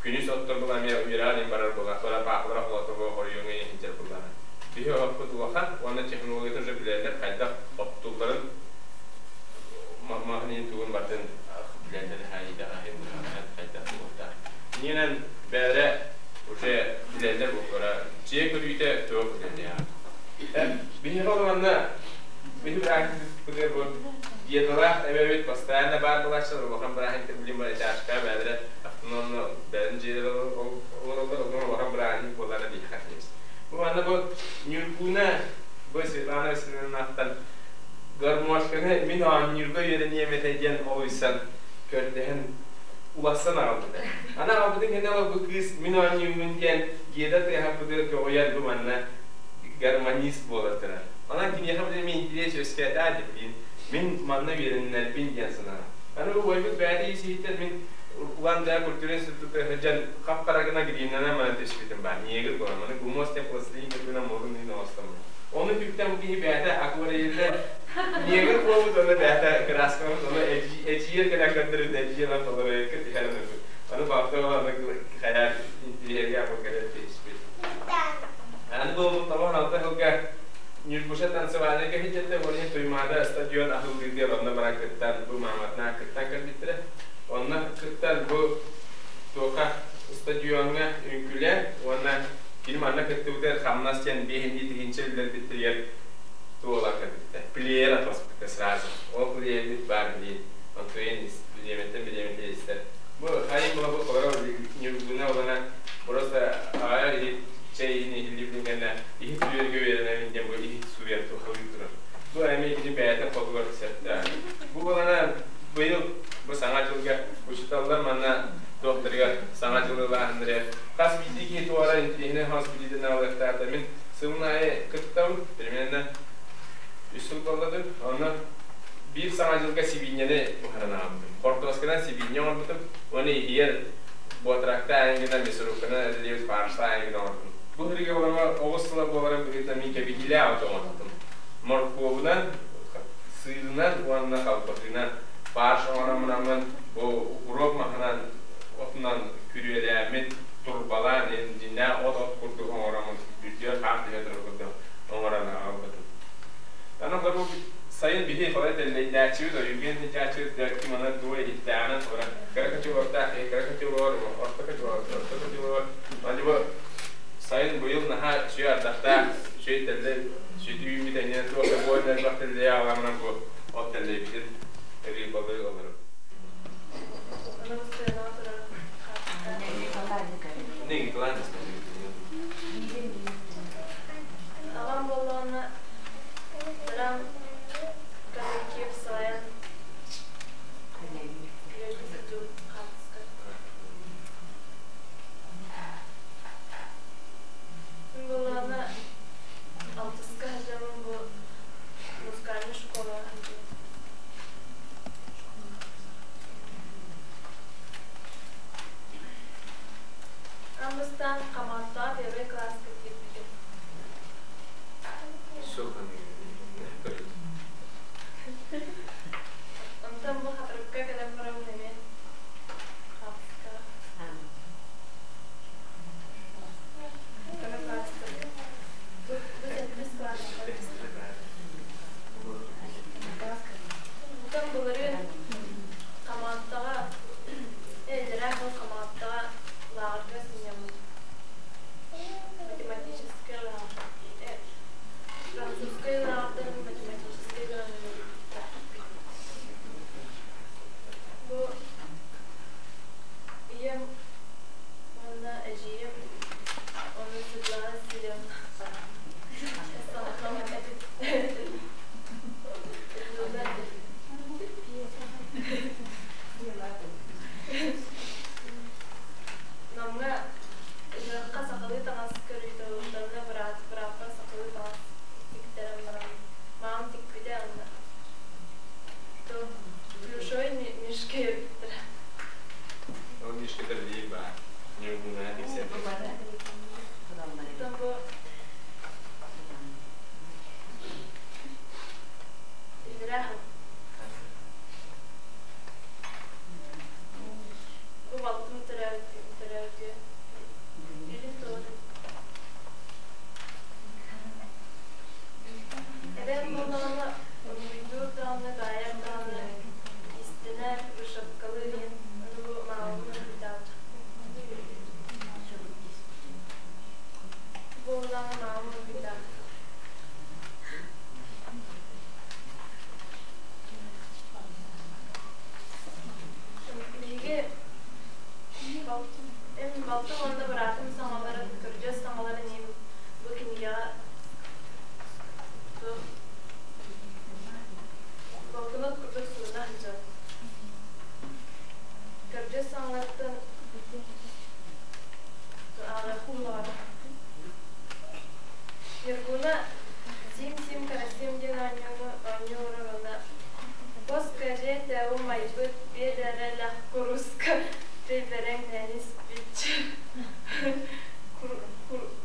күнүс оттор була эмиэ үөрэҕин иһин барар буолар, туора паапалара холоторго оройуоҥҥа иһинчэр буоллаҕына. Биһи оһохпут улахан уонна технологията уже билэллэр хайдах оттулларын маһын иһин тугун бартын билэллэр хайдах буолуохтаах. Иннинэн бэйэлэрэ уже билэллэр буоллара дьиэ көрүүтэ туох үлэлиэҕэ. Биһиэхэ олоронно биһи бырааһынньыкпытыгар бу диеталаах эбэбит постоянно баар буолааччылар улахан бырааһынньыктар билим бар этажка бэйэлэрэ автономно бэйэлэрин дьиэлэрэ олороллор онон улахан бырааһынньык буоллаҕына биһиэхэ Бу манна бу Ньургуна, бу Светлана Васильевнаттан гармошканы мин оонньуурга үөрэниэм этэ диэн олуйсан, көрдөһөн улассан аҕалбыта. Аны аҕалбытын кэннэ ол бу кыыс мин оонньуубун диэн гиэдэ тыаһаппытыгар көҕүйэн бу манна гармонист буола турар. Онон киниэхэ билин мин интириэс үөскээтэ диэн мин манна үөрэннэрбин диэн санаам. Аны бу уойбут бэйэтэ ис-иһиттэн мин Улан-Удэ культура института сылдьан хап-хара гына гримнанан баран түспүтүм баар. Негр буолан, маны гумос диэн пластилин кыргынан мурун иһин оҥостоммун. Ону түптэн бу киһи бэйэтэ аквареллэ негр буолбут уонна бэйэтэ кырааскаламмыт, ону эдьиийэр кэлэн көрдөрүт, эдьиийэ ылан толоройорго түһэрэн ылбыт. Аны балта аны хайаан интириэһиргэ аппын кэлэн түспүт. Аны буолбут тобоһун алта сылга Ньургуша танцевальнай кэһиджэтэ уонна Туймаада стадион аһыллыытыгар онно баран кыттан бу мааматынаан кыттан кэлбиттэрэ. Онно кыттан бу туоха стадиоҥҥа үҥкүүлээн уонна кини манна кыттыбытыгар хамнас диэн биэһиннии тыһыынча үллэрбиттэригэр туолан кэлбиттэр. Плеер атаспыттар сразу. Ол плеербит баар билиин. Онтуйан бириэмэттэн бириэмэтэ истэр. Бу хайын була бу олорор Ньургуна олана просто аҕайар иһит чэй иһин иһиллибитин кэннэ иһит үөргэ үөрэнэбин диэн бу иһит сууйар тухалыы турар. Бу эмиэ кини бэйэтин холугар сөптөөх. Бу буолана быйыл бу саҥа дьылга учууталлар манна туохтарыгар саҥа дьылы ылааһыннарыгар хас биирдии киһи туора интириэһинэй хас биирдиитин аҕалыахтаах да мин сылын аайы кыттабын примерно үс сыл буолла онно биир саҥа дьылга сибиинньэни буһаран аҕалбытым. Хортуосканан сибиинньэ оҥорбутум уонна иһийэр буотаракта аайыгынан мясорубканан этилиэбит фаршта аайыгынан оҥорбутум. Бу сырыыга олоҥо оҕус сыла буоларын быһыытынан мин кэбиһиилээх от оҥорбутум. Моркуобунан, сыырынан уонна халбаһыынан фарш оҥороммунаммын бу укроп маһынан отунан күрүөлээммин турбалаан дьиннээх от-от курдук оҥороммун үрдүгэр хаар түһэ турар курдук оҥорон аҕалбытым. Аны бу сайын биһи холой тэллэйдээччибит, ойугуйан сылдьааччыбыт да ким аны тугу иһиттээҕинэн холоро кыра котелоктаах киһи кыра котелогар, орто котелогар, орто котелогар. Аны бу сайын быйыл наһаа үчүгэй ардахтаах, үчүгэй тэллэй, сүтү үүммүт эҥин туох да буолан элбэх тэллэйи аҕаламынан бу от тэллэйбитин рыбалыы олорор. Аҕам буоллаҕына драм коллектив салайан үөрдэ сылдьыбыт хаартыска. Мин буоллаҕына алтыска сылдьаммын бу музыкальнай школаҕа сылдьабын. Аммыстан Хамааттаҕа первый кылааска киирбитим. Онтон бу Хатырыкка кэлэн барабын эмиэ хаартыскаҕа. Кыра класстарга. Бу сэттис кылааска. Онтон былырыын Хамааттаҕа Эллэрээх ол Хамааттаҕа лааҕырга сынньаммыт. Математическай лааҕыр. Французскай лааҕырдан математическай гынан Бу ийэм уонна эдьиийим уонна Светлана Васильевна Намҥа ыһыахха сахалыы таҥас көрүүтэ уурданна бырааппар сахалыы таҥас тиктэрэн баран маам тикпитэ онно плюшевой мишка өрбүттэрэ. Ол мишката билиим баар. Ньургунаҕа тиксэрбит. Оттон бу Иллэрээ Бу балтым төрөөбүтүгэр илин туһунан Эбээм буоллаҕына уруһуйдуур даҕаны, баайар даҕаны, иистэнэр, вышивкалыыр иһин ону бу маамабын уруһуйдаабыт. Бу буоллаҕына маамам уруһуйдаабыт. Биһиги эн балтым уонна быраатым саҥаларын, көрдьүөс саҥаларын иһин бу кинигэҕэ туох блокнот курдук суруна сылдьабын. Көрдьүөс саҥаларыттан ааҕыахпын баҕарабын. Ньургуна Сим-сим карасим диэн оонньууну оонньуу олорор уонна Бос скажи умайбыт биэдэрэлэх куруска тэйбэрэҥ нэнис бич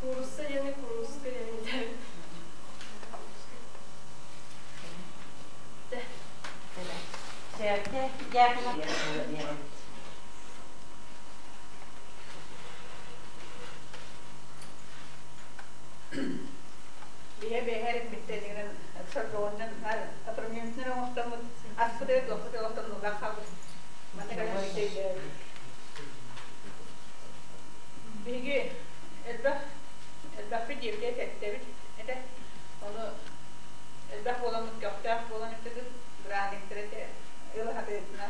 куурусса диэни курууска диэн Биһэ бэһэр бүттэнигинэн сордоҕунан атырмиымтынан оҥостоммут аспытыгар туохпутугар оҥостон хаалбыт. Манна кэлэн өйдөөбүт. Биһиги элбэх элбэхпит диэбитэ сэттэбит этэ. Ону элбэх буоламмыт көхтөөх буолан эппитин бырааһынньыктар этэ ылаһатыытына.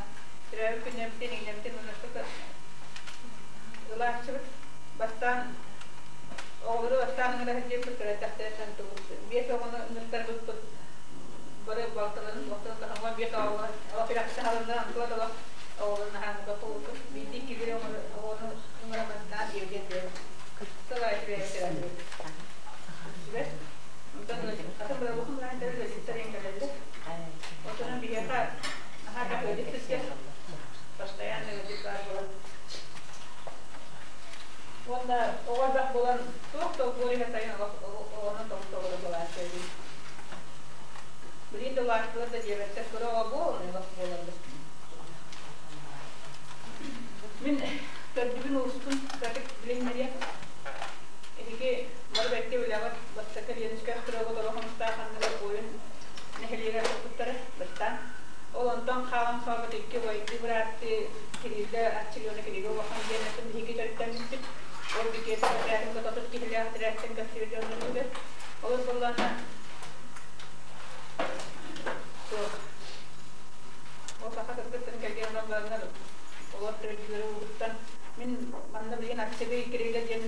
этэр ыалдьыттар иһин кэлэллэр. Отонон биһиэхэ наһаа элбэх ыалдьыт сылдьар. Постоянно ыалдьыт баар буолар. Уонна оҕо элбэх буолан туох да олбуор иһэ сайын олох оҕонон тоҕус тоҕура буолааччы эбит. Билигин да улааттылар да диэбэттэр, кыра оҕо буол, олох буолаллар. Мин төрдүбүн ууспун кыратык билиһиннэриэм. Эһиги бары бэркэ билэҕит, бастакы Ленскэй остуруога Торо-Хомустаах анныгар буойун нэһилиэгэр туппуттара бастаан. Ол онтон хаалан хаалбыт икки убайдыы бырааттыы Кириллэ Аччыгыйаны Кирилл Улахан диэн биһиги төрүттэммиппит. Ол Бикиэтэ отрядын кототут киһилээх отрядтан көрсүбүт дьоннорбутугар. Олор буоллаҕына суох. Ол саха кыргыттарын кэргэн ылан бараннар олор төрдүлэрэ ууһуттан мин манна билигин Аччыгый Кириллэ диэн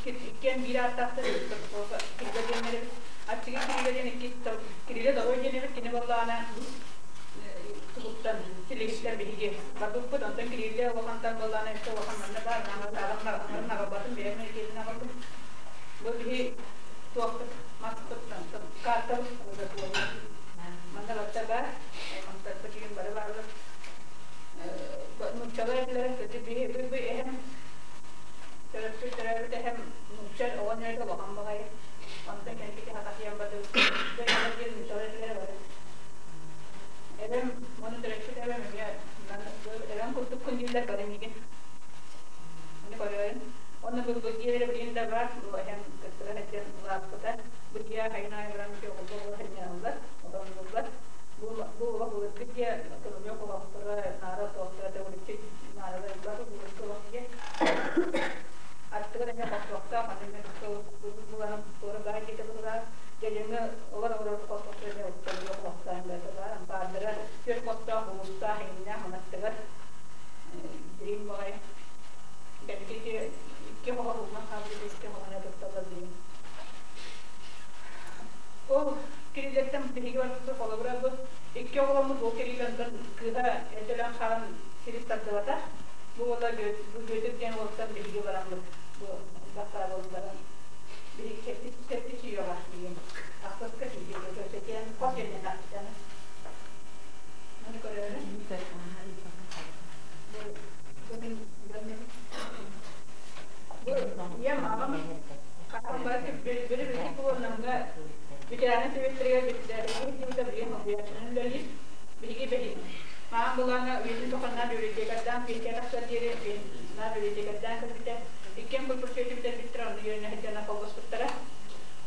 иккиэн биир ааттаахтар Кириллэ диэннэр эбит. Аччыгый Кириллэ диэн икки Кириллэ Доруой диэн эбит. Кини буоллаҕына тугуттан силигиттэн биһиги барбыппыт. Онтон Кириллэ улахантан буоллаҕына өссө улахан манна баар аҥарын аҕалбатым бэйэм эргиэтин аҕаллым. Бу биһи туохпут маспыт картабыт манна барыта баар. Аймахтарбыт игин бары бааллар. Нууччалар этилэрэ кырдьык биһи бу эһэм төрөппүт төрөөбүт эһэм нуучча оҕонньор улахан баҕайы. Онтон кэнники хатахыйан бардыбыт. Диэн нууччалар этилэрэ бары. Эбэм, ону төрөппүт эбэм эмиэ эбэм курдуккун дииллэр бары миигин. Ону көрөөрүн. Онно Былбырдьыа билигин да баар, бу эһэм кыттыга сылдьан улааппыта. Бырдьыа хайын аайы баран оҕолор сынньаналлар, отоннууллар. Бу бу олох былыргы дьиэ көмүлүөк олохторо, наара туохтара төгүрүччү нааралар бар былыргы олох дьиэ. Аттыгар эмиэ хостуохтаах, аны эмиэ булан туора баай дьиэтэ быһылаах. Дьэдьэҥҥэ олор олорор хостуохтара эмиэ көмүлүөк олохтоох бэйэтэ баар. Ампаардара түөрт хостоох, улуустаах, иҥнээх, аттыгар дириҥ баҕайы. Кэнники икки хоһо уган хаалбыт икки хоһону тутталлар билигин. Ол Кириллэртэн биһиги барбыппыт холобура бу икки оҕоломмут ол Кириллэртэн кыыһа эрдэлээн хаалан сирин тардыбата. Бу уола бу Бүөтүр диэн уолтан биһиги бараммыт бу элбэх буолан баран биһиги сэттис үйэҕэ билигин ахсыска тиийдик көрсөтүөн хос иэннэн ахтытаны. Маны көрөөрү. Бу мин Бу ийэм аҕам хаһан бары били били буоланнарга ветераны сэбиэттэригэр ветеринария сылдьыбыта билигин холбуйааччынан үлэлиир. Биһиги бэһи маан былаана үйэтин туханнаан библиотекардаан пенсия тахсар диэри наар библиотекардаан кэлбитэ. Иккиэн культпросветы бүтэрбиттэрэ, онно үөрэнэ сылдьан холбоспуттара.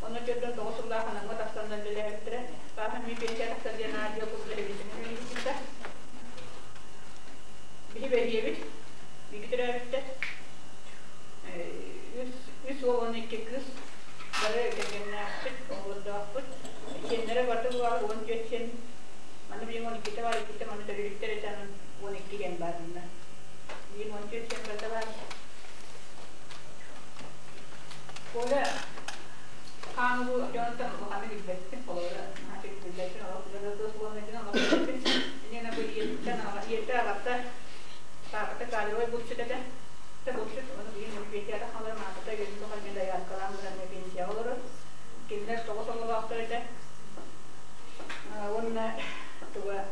Онно төрдөн тоҕус сыллаах Намҥа тахсан үлэлээбиттэрэ. Пааһа эмиэ пенсия тахсар диэн наар дьыл культпросветынан үлэлиир. Биһи бэлиэбит, биһиги төрөөбүттэр. Үс уол уонна икки кыыс бары кэргэннээхпит, оҕолордоохпут. Сиэннэрэ барыта буолар 14 сиэн. Манна билигин 12-те баар, иккитэ манна төрүүлүктэр этэ, онон 12 диэн баар манна. Билигин 14 сиэн барыта баар. Коля хаан уруу дьонуттан улаханнык билбэппин, холобура, наһаа билбэппин, олох билбэппин, олох билбэппин. Инньэ бу ийэтиттэн ийэтэ аҕата паапата кадровай булчут этэ. Булчут, ону билигин пенсияда хаалар, маапата үөһүн тухары эмиэ дояркалаан баран эмиэ пенсияҕа олорор. Кинилэр тоҕус оҕолоохтор этэ. Уонна туга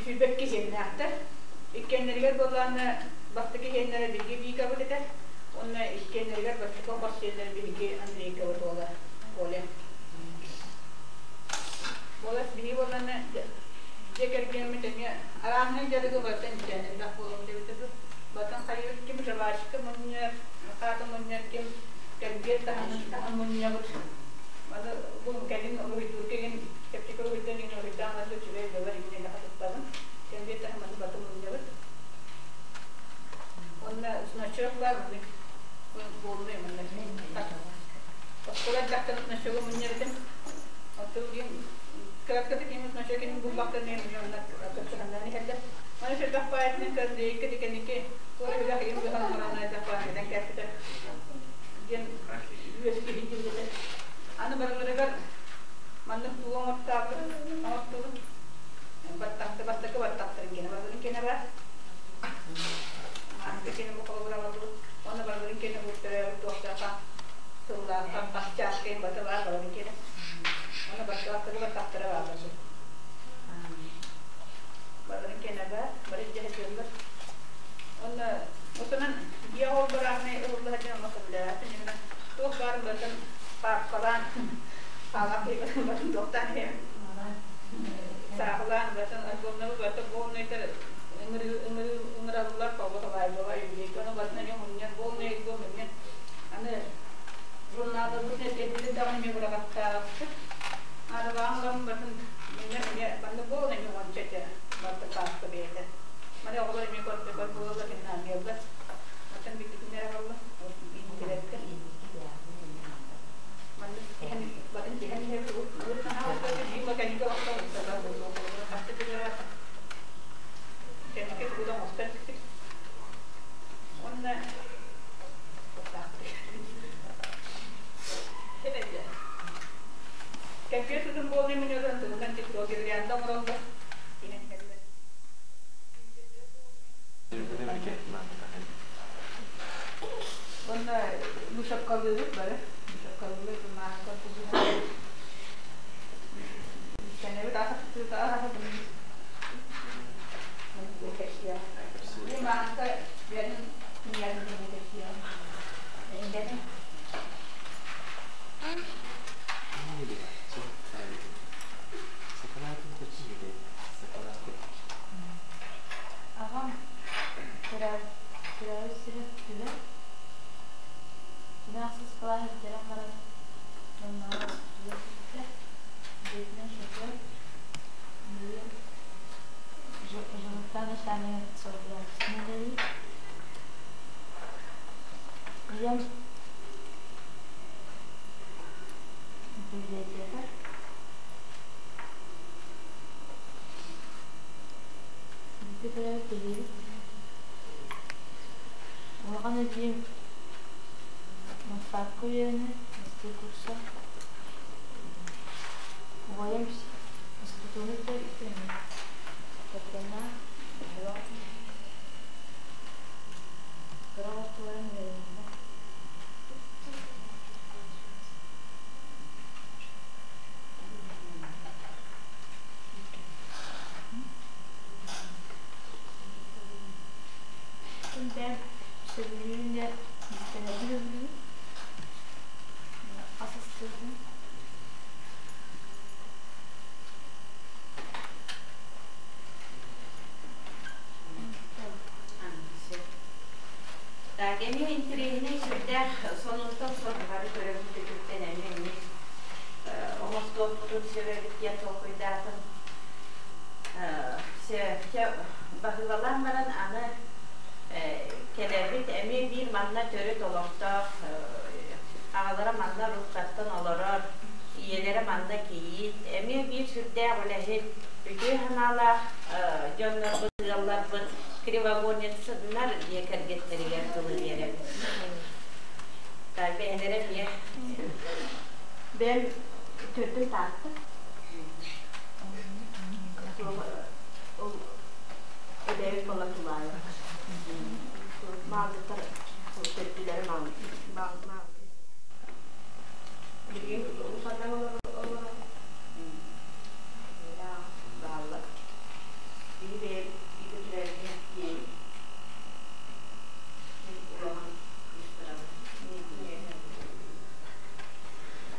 22 сиэннээхтэр. Иккиэннэригэр буоллаҕына бастакы сиэннэрэ биһиги Викабыт этэ. Уонна иккиэннэригэр бастакы хос сиэннэрэ биһиги Андрейкабыт уола Коля. Буолас биһиги буоллаҕына дьиэ кэргэммит эмиэ арааһынай дьарыгы барытын истэн элбэх буолабыт эбитэ дуу. Батын хайыыр ким жвачка мунньар, хаата мунньар ким кэмбиэр таһын мунньабыт. Маны бу кэлин уруһуйдуур кигин чэпчэки уруһуйдан иҥин уруһуйдаан баран үчүгэй буолар иҥин элэхэ туттабын. Кэмбиэр таһын маны батын мунньабыт. Уонна значок баар маннык буолунай манна. Оскуола эрдэхтэн значогу мунньар этим. Оттон билигин кыраткатык иһин значок иһин булбахтан иһин онно кыттыһаннан иһэллэр. Маны сэргэх паайытынан кэрдиэйиккэ дикэники туора үлэх иһин быһан оҥорон айдах паайытынан кээппитэ диэн үөс киһи диэбитэ. Аны барыларыгар маннык тугу оҥортообут оҥортубут баттахты бастакы баттахтарын киэнэ барыларын киэнэ бар. Аны киэнэ бу холобура оҥордубут. Уонна барыларын киэнэ бу төрөөбүт туохтааха сыллаахха хас чааскайын бата баар барыларын киэнэ. Уонна бастакы баттахтарын Батын туохтаан иһэм. Саахылаан батын альбомнары бата полный ыҥыраллар павлова юбилейка ону батын эмиэ мунньан полный альбом эмиэ аны журналларбытын эргэрбитин даҕаны эмиэ быраҕаттаабыппыт. Арабаан ылан батын мунньан эмиэ манна полный эмиэ уонча этэ барыта пааска бэйэтэ. Маны оҕолор эмиэ көрдөкөр буолаллар кинаамыйаллар. Оттон бүттүкүннэр аҕалла интеллектэр. Маннык иһэн батын иһэн иһэбит урут наһаа биир меканика Кэнники тугу да оҥостон иликтик. Уонна Кэмпиэр тутун буолуй минутан тугунан тикток гирлянда оҥороллор. Иһэн иһэллэр. Уонна вышивкалыыбыт бары. Вышивкалыыбыт мааска Кэннэбит Аҕам төрөөбүт сирэ Түбэ. Түбэ ахсыс кылааһы бүтэрэн баран дьоннооҕор Түбэ сүппүтэ. Дьиэтинэн шофер, билигин ЖК начальнигын солбуйааччытынан үлэлиир. Ийэм библиотекарь. Бииргэ төрөөбүт эдьиийбит. Улахан эдьиийим Москваҕа үөрэнэр, бастакы курса. Убайым институту бүтэрбит кэргэннээх, оҕолоох. Кыра оҕотуларын үөрэнэллэр. Күндэ сөбүлүүн де иистэнэрбин сөбүлүүбүн. Ас астыырбын. Так, эмиэ интэриэһинэй сүрдээх сонунтан сон бары көрөбүт өтүттэн эмиэ эмиэ оҥостуохпутун сөп эбит диэн толкуйдаатым. Баһыыбалаан баран аны кэлэбит эмиэ биир манна төрүт олохтоох аҕалара манна руккаттан олорор, ийэлэрэ манна кийиит, эмиэ биир сүрдээх үлэһит, үтүө санаалаах дьоннорбут, ыалларбыт Кривогорницыннар дьиэ кэргэттэригэр тылы биэрэбит. Бэйэлэрэ эмиэ Бэйэм төрдүм Таатта. Ол эбээбит буолла Тулаайа. Маалдыттар төрдүлэрэ маал маал Билигин улаханнар олорор. Бааллар. Биһи бэйэбит бииргэ төрөөбүт диэн улахан кыыстарабыт.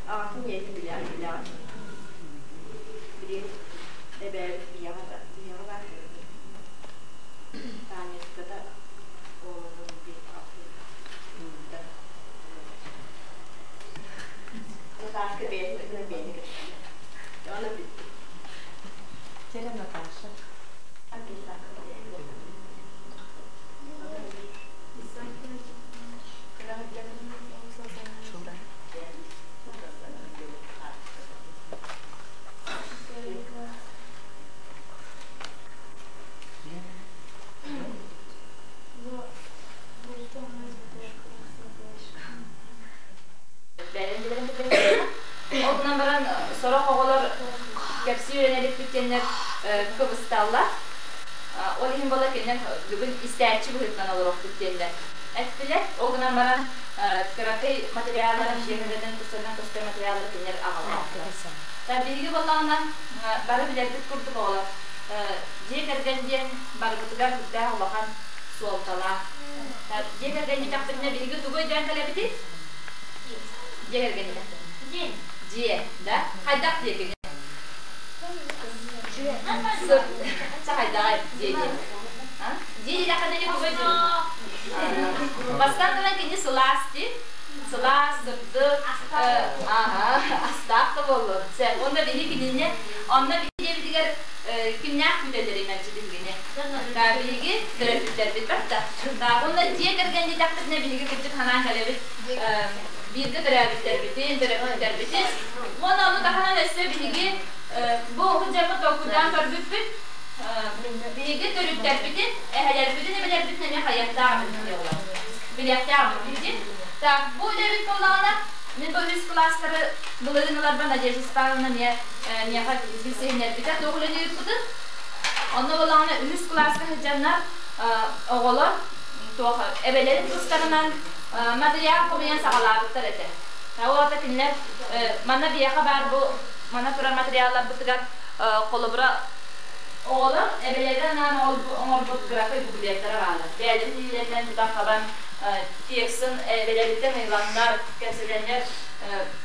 Аҕатын ийэтин билэҕин билэҕин. Билигин эбээбит ийэҕэ ийэҕэ баар Таанньыската оҕолорун биир Наташка бэйэтин ытынан бэйэтэ кэпсиир. Оны бүттүм. Чэрэ Наташа. Ол гынан баран сорох оҕолор кэпсии үөрэнэ иликпит диэннэр кыбысталлар. Ол иһин буола кинилэр бүгүн истээччи быһыытынан олоруохпут диэннэр эттилэр. Ол гынан баран кыракый материалларын дьиэ кэргэнин тустарынан көстөр материаллары кинилэр аҕаллахтар. Биһиги буоллаҕына бары билэрбит курдук оҕолор дьиэ кэргэн диэн барыбытыгар сүрдээх улахан суолталаах. Дьиэ кэргэн диэтэхпитинэ биһиги тугу өйдөөн кэлэбитий? Дьиэ кэргэн диэтэхпитинэ. Дьиэ, да? Хайдах диэкини? Сыр. Хайдаҕай дьиэ диэн. Дьиэ диэтэххинэ Бастаан туран кини сылаас дии. Сылаас, сырдык, астаах да буоллун. Сөп. Уонна биһи кинини онно биһиги кимнээх күүтэллэрий мэлдьи биһигини? Биһиги төрөппүттэрбит барда. Уонна дьиэ кэргэн диэтэхпитинэ биһиги кырдьык санаан кэлэбит бииргэ төрөөбүттэрбитин, төрөппүттэрбитин. Уонна ону таһынан өссө биһиги бу уһун толкуйдаан көрбүппүт. Биһиги төрүттэрбитин, эһэлэрбитин, эбэлэрбитин эмиэ хайыахтаах эбит билиэхтээх эбиппит. Так, бу үлэбит буоллаҕына, мин бу үс кылаастары былырыын ыларбар Надежда Степановна эмиэ миэхэ билсиһиннэрбитэ, туох үлэни ыыппытын. Онно буоллаҕына үһүс кылааска сылдьаннар оҕолор туох эбэлэрин тустарынан матырыйаал хомуйан саҕалаабыттар этэ. Ол аата кинилэр манна биһиэхэ баар бу манна турар материалларбытыгар холобура оҕолор эбэлэрин анаан оҥорбут кыракый буклеттара бааллар. Бэйэлэрин илиилэринэн тутан-хабан текстын эбэлэриттэн ыйланнар, кэпсэтэннэр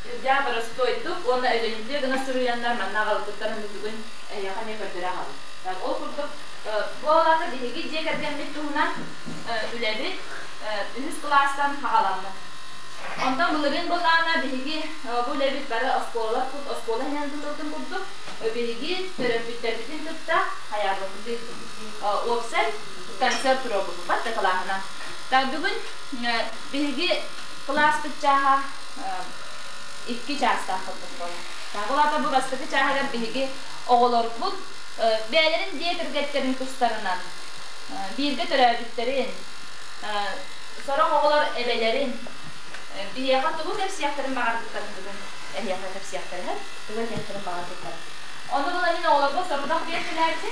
үрдээх боростуойдук уонна өйдөнүмтүө гына суруйаннар манна аҕалбыттарын бүгүн эһиэхэ эмиэ көрдөрө аҕалбыт. Ол курдук бу алаата биһиги дьиэ кэргэммит туһунан үлэбит үһүс кылаастан хаҕаламмыт. Онтон былырыын былаана биһиги бу үлэбит бары оскуолалар оскуола иһинэн тутултун курдук биһиги төрөппүттэрбитин кытта хайаабыппыт уопсай концерт туруорбуппут да кылааһынан. Так бүгүн биһиги кылааспыт чааһа икки чаастаах курдук буолар. Так ол аата бу бастакы чааһыгар биһиги оҕолорбут бэйэлэрин дьиэ кэргэттэрин тустарынан бииргэ төрөөбүттэрин, сорох оҕолор эбэлэрин биһиэхэ тугу кэпсиэхтэрин баҕарбыттарын бүгүн эһиэхэ кэпсиэхтэрэ, тугу этиэхтэрин баҕарбыттарын. Ону була мин оҕолорго сорудах биэртилээччи,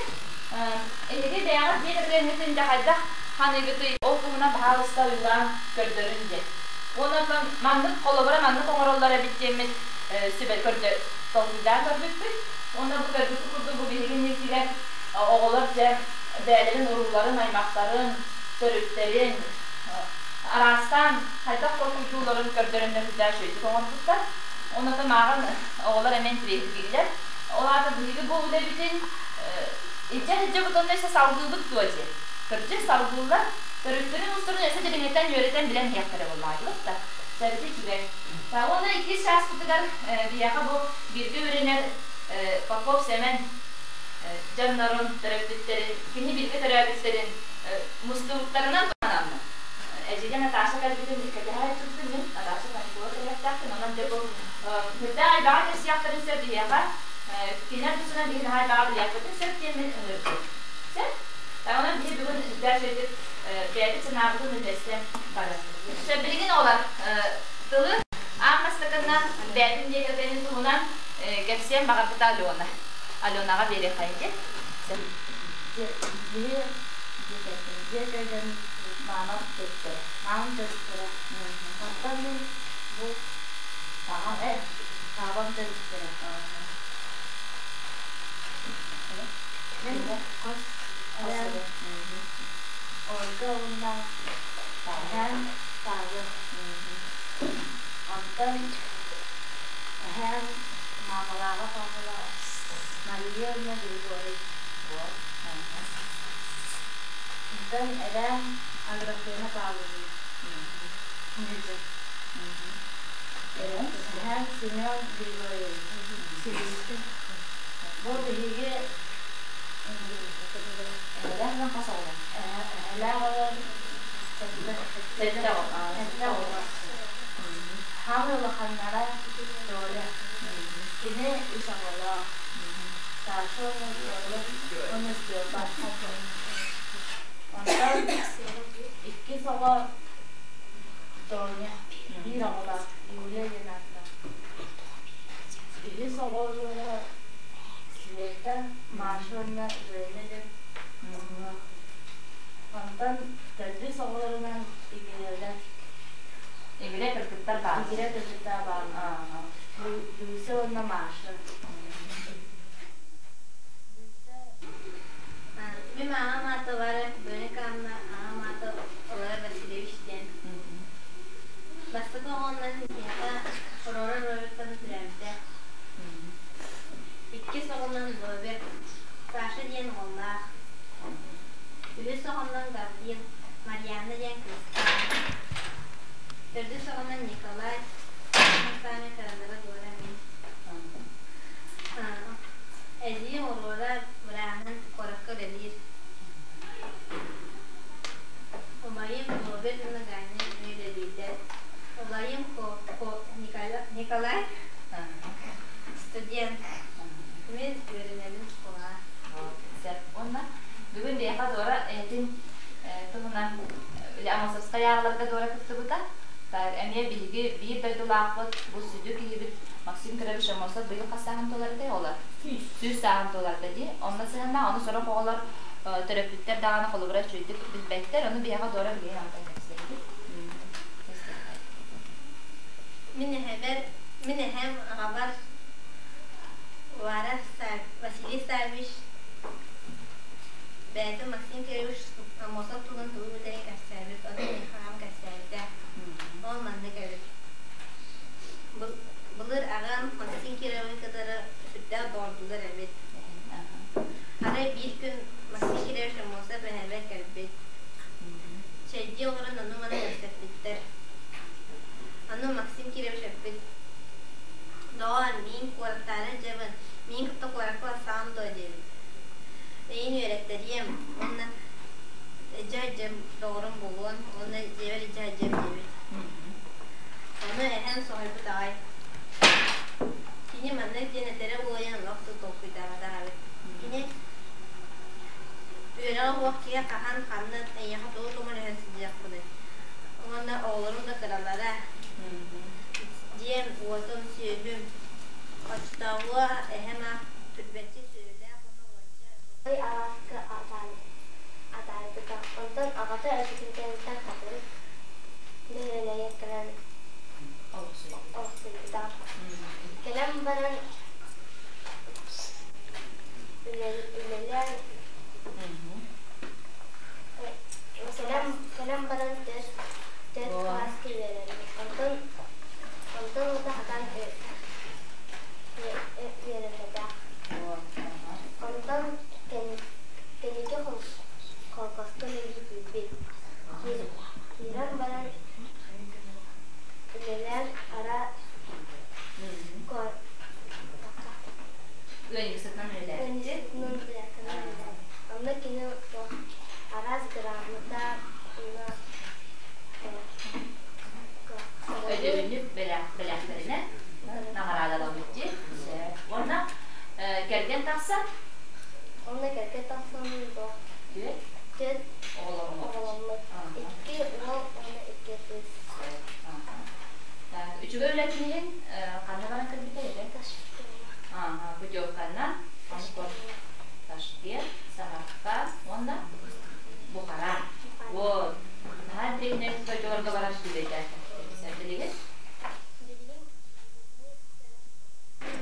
эһиги бэйэҕит дьиэ кэргэҥҥитин дьэ хайдах ханыыгытый, ол туһунан баһаалыста ойуулаан көрдөрүн диэн. Уонна маннык холобура маннык оҥороллор эбит диэммит сүбэ көрдө толкуйдаан көрбүппүт. Уонна бу көрбүппүт курдук бу биһиги инникигэр оҕолор дьэ бэйэлэрин урууларын, аймахтарын, төрүттэрин араастаан хайдах толкуйдуулларын көрдөрөннөр сүрдээх үчүгэйдик оҥорбуттар. Онон мааҕын оҕолор эмиэ интириэһиргииллэр. Ол аата биһиги бу үлэбитин илдьэ сылдьабыт уонна өссө салгыыбыт дуо диэн. Кырдьык салгыыллар. Төрүттэрин устарын өссө дириҥэтэн үөрэтэн билэн иһиэхтэрэ буоллаҕа да. Сэрги үчүгэй. Уонна иккис чааспытыгар биһиэхэ бу бииргэ үөрэнэр Попов Сэмэн дьоннорун, төрөппүттэрин, кини бииргэ төрөөбүттэрин мустубуттарынан туһанаммын. Эдьиийэ Наташа кэлбитин кэтэһэ сылдьыбытым мин Наташа каникула кэлиэхтээхпин, онон дьэ бу сүрдээх элбэҕи кэпсиэхтэрин сөп биһиэхэ, кинилэр тусунан биһи наһаа элбэҕи билиэхпитин сөп диэн мин ыҥырдым. Сөп? Онон биһи бүгүн сүрдээх үчүгэйдик бэйэбит санаабытын үллэстэн барыахпыт. Сөп, билигин оҕолор тылы аан бастакыннан бэйэтин дьиэ кэргэнин туһунан кэпсиэн баҕарбыта Алена. Аленаҕа биэриэххэйин дии. Дьиэ дьиэ кэргэн маамам төрүттэрэ. Маамам төрүттэрэ. Онтон мин бу аҕам аҕам төрүттэрэ. Мин хос эбээм Ольга уонна эһээм Павел. Онтон эһээм маамалааҕа Павла Мария уонна Григорий. Онтон эбээм Аграфена Павловна. Эһээм Семен Григорьевич. Бу биһиги Эһэлээх хас оҕолор? Эһэлээх оҕолор сэттэ оҕо. Сэттэ оҕо. Хаамай улаханнара Толя. Кини үс оҕолоох. Саша уонна Толя уонна Степа. Онтон иккис оҕо Тоня. Биир оҕолоох Юлия диэн ааттаах. Үһүс оҕолоро Света, Маша уонна Женя диэн оҕолоох. Онтон төрдүс оҕолорунан Игирэлэр. Игирэ кыргыттар бааллар. Игирэ кыргыттар бааллар. Люся уонна Маша. Мин аҕам аата Варя Бөникаанна, аҕам аата Олара Васильевич диэн. Бастакы оҕоннон биһиэхэ Аврора Робертовна төрөөбүтэ. Иккис оҕонон Роберт, Саша диэн уоллаах. Үһүс оҕонон Гаврил, Марианна диэн кыыстаах. Төрдүс оҕонон Николай, Саамай кыралара Дора мин. Эдьиийим Аврора бырааһынан куоракка үлэлиир. Убайым Роберт уонна Ганя эмиэ үлэлииллэр. Убайым Николай студент. Мин үөрэнэбин школаҕа. Сөп. Уонна бүгүн биһиэхэ Дора эһэтин туһунан Амосовскай ааҕыларга Дора кыттыбыта. Эмиэ биһиги биир дойдулаахпыт, бу сүдү киһибит Максим Кирович Амосов быйыл хас сааһын туолардай оҕолор? 100 сааһын туоларда дии. Онно сыһынна, ону сорох оҕолор төрөппүттэр даҕаны холобура үчүгэйдик билбэттэр. Ону биһиэхэ Дора билигин антан кэпсиэхпит. Мин эһэбэр, мин эһэм аҕабар Уваров Василий Саввич бэйэтэ Максим Кирович Аммосов туһунан тугу бүтэрин кэпсээбит, ону миэхэ аҕам кэпсээбитэ. Ол маннык эбит. Былыр аҕам Максим Кировы кытары сүрдээх доҕордуулар эбит. Арай биир күн Максим Кирович Аммосов эһэбэр кэлбит. Чэйдии олорон ону-маны кэпсэппиттэр. Аны Максим Кирович эппит: «Доҕоор, миин куораттаары дьэбин, миин кытта куоракка барсаҕын дуо?» диэбит. «Эйин үөрэттэриэм уонна дьэ дьэм доҕорум буолуон уонна дьиэбэр илдьэ сылдьыам» диэбит. Ону эһэм соһуйбут аҕай. Кини маннык диэн этэрэ буолуойан олох да толкуйдаабатах эбит. Кини үөрэҕэ суох киһи хаһан ханна эйиэхэ тугу көмөлөһөн сылдьыахпыный? Уонна оҕолорум да кыралара. Дьиэм, уотум, сүөһүм. Оччотооҕуга эһэм аах түрбэччи сүөһүлээх уонна уонча Ый алааска атаарбыта. Онтон аҕата өлбүтүн кэнниттэн хатырык бөһүөлэгэр кэлэн олохсуйбута. Кэлэн баран үлэлээн кэлэн баран төрт кылааска үөрэммит. Онтон онтон ута хатан үөрэммэтэх. Онтон кэнники холкуоска үлэлии киирбит. Киирэн баран үлэлээн ара Ыанньыксытынан үлэлээбит. Онно кини араас грамота уонна Өйдөбүнньүк бэлэхтэринэн наҕараадаламмыт дии. Уонна кэргэн тахсан Онно кэргэн тахсан түөрт оҕоломмут. Икки уол уонна икки кыыс. Үчүгэй үлэтин иһин ханна баран кэлбитэ этэ? Путевканан Ташкент, Самарканд уонна Бухара. Вот. Наһаа интэриэһинэй дойдуларга барар сүбэтэ. Билигин?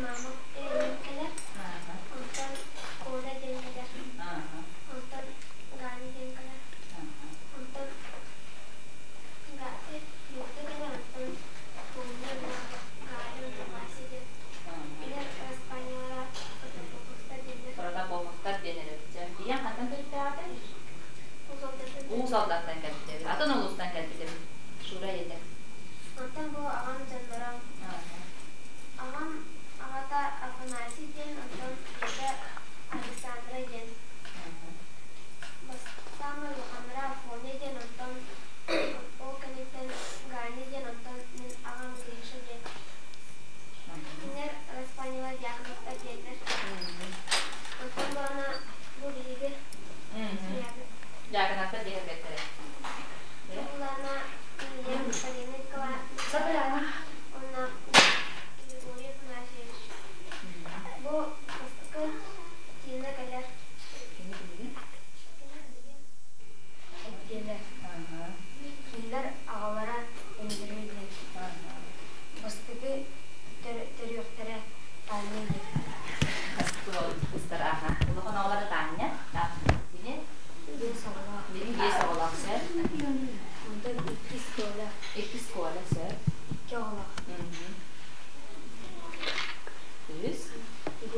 Мама кэлэр. Онтон Коля диэн кэлэр. Онтон Ганя диэн кэлэр. Онтон Люда кэлэр. Онтон Тоня Галя уонна Вася диэн. Билэр Испаниялара Протопоповтар диэннэр. Протопоповтар диэн эбит.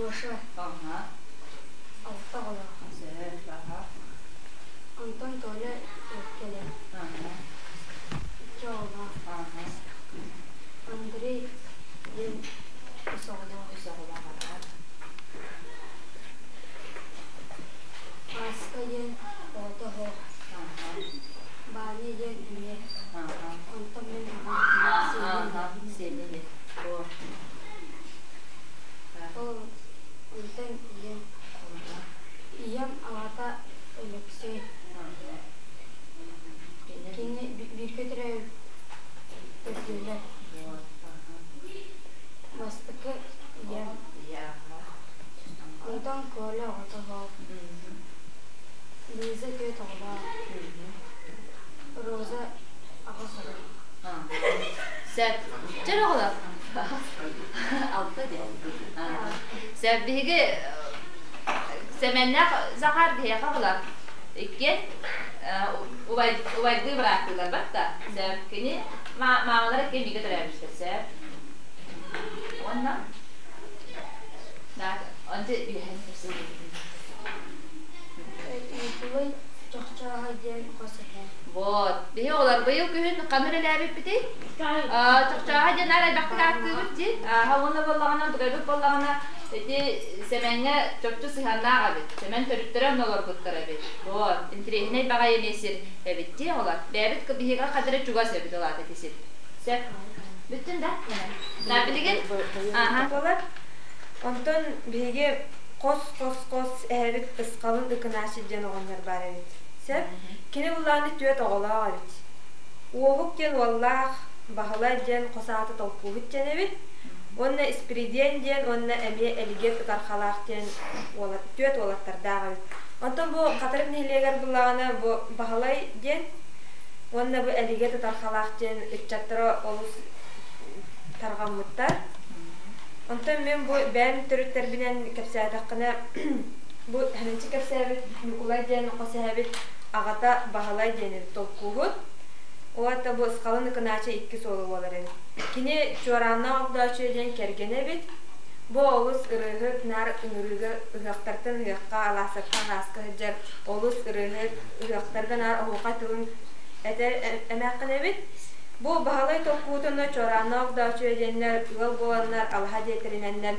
Гоша. Алта оҕолоох. Сөп, аха. Онтон Толя кэлэр. Икки оҕолоох. Андрей диэн үс оҕолоох. Үс оҕолоох, аха. Ааска диэн оҕото оһох. Баанньа диэн эмиэ. Онтон мин аҕам Сиэнини. Ол онтон ийэм. Ийэм аҕата Өлөксөй. Кини бииргэ төрөөбүт төрдүөлэр. Бастакы ийэм. Онтон Коля оҕото оһох. Лиза түөрт оҕолоох. Роза аҕыс оҕолоох. Сөп. Чэр оҕолор. Алта диэн. Сөп. Биһиги Сэмэннээх Захар биһиэхэ оҕолор. Иккиэн убайдыы бырааттыылар батта. Сөп. Кини маамалара иккиэн бииргэ төрөөбүттэр. Сөп. Уонна Онто билэһэн Николай Чохчооһо диэн хос эһээ. Вот. Биһи оҕолор быйыл күһүн ханна үлэлээбиппитий? Чохчооһо диэн аар элбэхтик ааттыыбыт дии. Ааһа уонна буоллаҕына, утугайбыт буоллаҕына, ити Сэмэҥҥэ чопчу сыһыаннаах эбит. Сэмэн төрүттэрэ онно олорбуттар эбит. Вот. Интириэһинэй баҕайы эмиэ сир эбит дии оҕолор. Бэйэбит биһиэхэ хадары чугас эбит ол аата ити сир. Сөп. Бүттүн да? Да, билигин? Ааһа. Буолар. Онтон биһиги хос-хос-хос эһэбит Ысхалын Ыкынаачы диэн оҕонньор баар эбит. Сөп. Кини улааны түөрт оҕолоох эбит. Уоһук диэн уоллаах, Баһылай диэн хос аата Толкууһут диэн эбит. Уонна Испиридиэн диэн уонна эмиэ Элигиэт Ытархалаах диэн түөрт уолаттардаах эбит. Онтон бу Хатырык нэһилиэгэр буллаҕына бу Баһылай диэн уонна бу Элигиэт Ытархалаах диэн ыччаттара олус тарҕаммыттар. Онтон мин бу бэйэм төрүттэрбинэн кэпсээтэххинэ, бу Хэнэнчи кэпсээбит Ньукулай диэн хос эһэбит аҕата Баһылай диэн эбит толкууһут. Уота бу Ысхалын Ыкынаача икки суола буолар эбит. Кини Чуорааннаах Огдоочуйа диэн кэргэнэ эбит. Бу олус ырыаһыт наар ыҥырыыга ыһыахтартан ыһыахха, алаастартан алааска сылдьар олус ырыаһыт ыһыахтарга наар оһуохай тылын этэр эмээххин эбит. Бу Баһылай Толкуутуна Чуорааннаах Огдоочуйа диэннэр ыал буоланнар алаһа диэтэринэннэр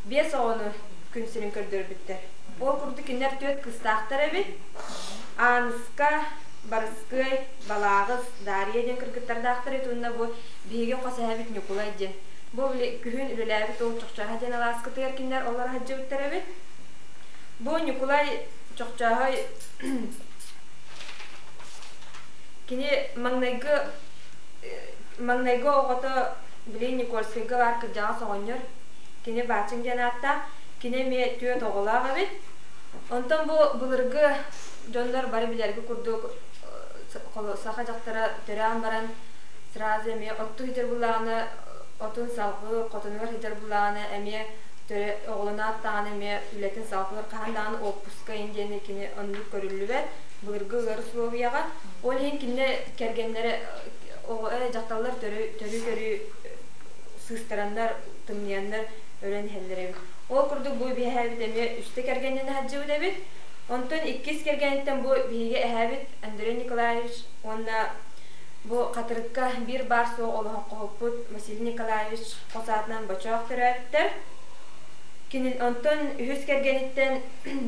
биэс оҕону күн сирин көрдөрбүттэр. Ол курдук кинилэр түөрт кыыстаахтар эбит. Ааныска, Барыскыай, Балааҕыс, Дария диэн кыргыттардаахтар эбит уонна бу биһиги хос эһэбит Ньукулай диэн. Бу күһүн үлэлээбит уол Чохчооһо диэн алааскытыгар кинилэр олоро сылдьыбыттар эбит. Бу Ньукулай Чохчооһой Кини маҥнайгы маҥнайгы оҕото били Никольскайга баар кырдьаҕас оҕонньор. Кини Баачыҥ диэн ааттаах. Кини эмиэ түөрт оҕолоох эбит. Онтон бу былыргы дьоннор бары билэргэ курдук саха дьахтара төрөөн баран сразу эмиэ оттуу сылдьар буоллаҕына отун салҕыы, хотонугар сылдьар буоллаҕына эмиэ оҕолоноот даҕаны эмиэ үлэтин салҕыыр хаһан даҕаны отпуска диэни кини оннук көрүллүбэт былыргы ыар условияҕа. Ол иһин кинилэр кэргэннэрэ оҕо дьахталлар төрүү-төрүү сыыстараннар, тымныйаннар өлөн иһэллэр эбит. Ол курдук бу биһээбит эмиэ үстэ кэргэннэнэ сылдьыбыт эбит. Онтон иккис кэргэниттэн бу биһиги эһээбит Андрей Николаевич уонна бу Хатырыкка биир баар суох олоҥхоһуппут Василий Николаевич хос аатынан Бочоох төрөөбүттэр. Кини онтон үһүс кэргэниттэн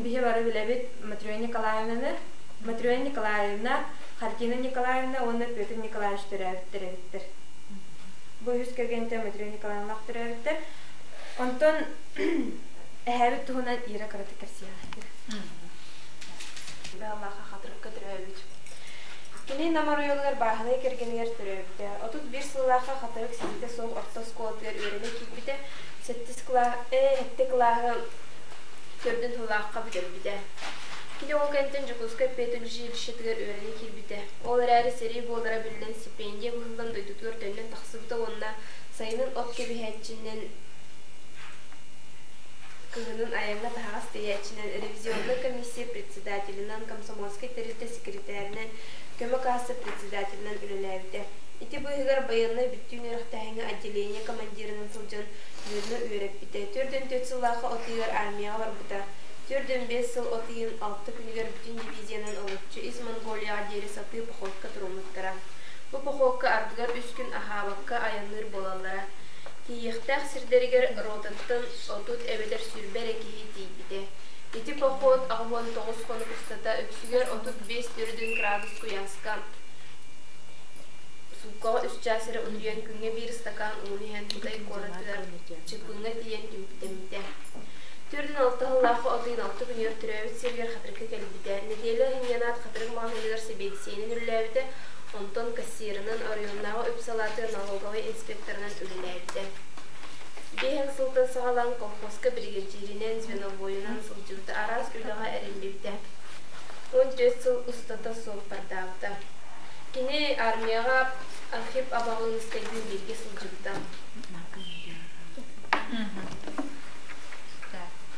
биһи бары билэбит Матрена Николаевнаны. Матрена Николаевна, Хартина Николаевна уонна Петр Николаевич төрөөбүттэр эбиттэр. Бу үһүс кэргэнтэн Матрена Николаевналаах төрөөбүттэр. Онтон эһээбит туһунан Ира кыратык кэпсиэҕэ. Бааллаахха Хатырыкка төрөөбүт. Кини Нам оройуонугар бааһынай кэргэнигэр төрөөбүтэ. 31 сыллаахха Хатырык ситиитэ суох орто оскуолатыгар үөрэнэ киирбитэ. Сэттис кылаа, сэттэ кылааһы төрдүн сыллаахха бүтэрбитэ. Кини ол кэнниттэн Дьокуускай педучилищетыгар үөрэнэ киирбитэ. Ол эрээри сэрии буолара биллэн стипендия быһыллан дойдутугар төннөн тахсыбыта уонна сайынын от кэбиһээччинэн кыһынын айаҥҥа таһаҕас тиэйээччинэн, ревизионнай комиссия председателинэн, комсомольскай тэрилтэ секретаринэн, көмө каасса председателинэн үлэлээбитэ. Ити быыһыгар байыаннай бүттүүн үөрэхтээһиҥҥэ отделение командирынан сылдьан дьону үөрэппитэ. 44 сыллаахха от ыйыгар армияҕа барбыта. 45 сыл от ыйын алта күнүгэр бүтүн дивизиянан олоччу ис Монголияҕа диэри сатыы походка туруммуттара. Бу походка ардыгар үс күн аһаабакка айанныыр буолаллара. Тиийиэхтээх сирдэригэр ротаттан 30 эбэтэр 20 эрэ киһи тиийбитэ. Ити поход 89 хонук устата үксүгэр 35 төрдүн градус куйааска сууккаҕа үс чаас эрэ утуйан күҥҥэ биир ыстакаан ууну иһэн Кытай куоратыгар Чыпыҥҥа тиийэн түмүктэммитэ. 46 сыллаахха от ыйын алта күнүгэр төрөөбүт сиригэр Хатырыкка кэлбитэ. Нэдиэлэ иһинньэнаат Хатырык маҕаһыыныгар сэбиэдиссэйинэн үлэлээбитэ, онтон кассирынан, оройуоннааҕы үп салаатыгар налоговай инспекторынан үлэлээбитэ. Биэһэн сылтан саҕалаан колхозка биригэдьииринэн, звеновойунан сылдьыбыта, араас үлэҕэ эриллибитэ. 14 сыл устата суоппардаабыта. Кини армияҕа Архип Абаҕыыныскайдыын бииргэ сылдьыбыта.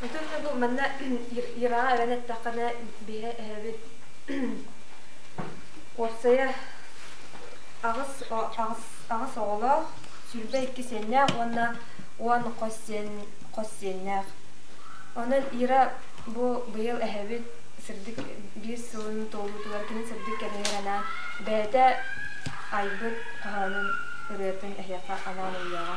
Отон бу манна Ираҕа эбэн эттэххинэ биһи эһэбит уопсайа аҕыс оҕолоох, 22 сиэннээх уонна 10 хос сиэн хос сиэннээх. Онон Ира бу быйыл эһэбит сырдык биир сылын туолуутугар кини сырдык кэргэнигэр анаан бэйэтэ айбыт хоһоонун ырыатын эһиэхэ анаан ыллыаҕа.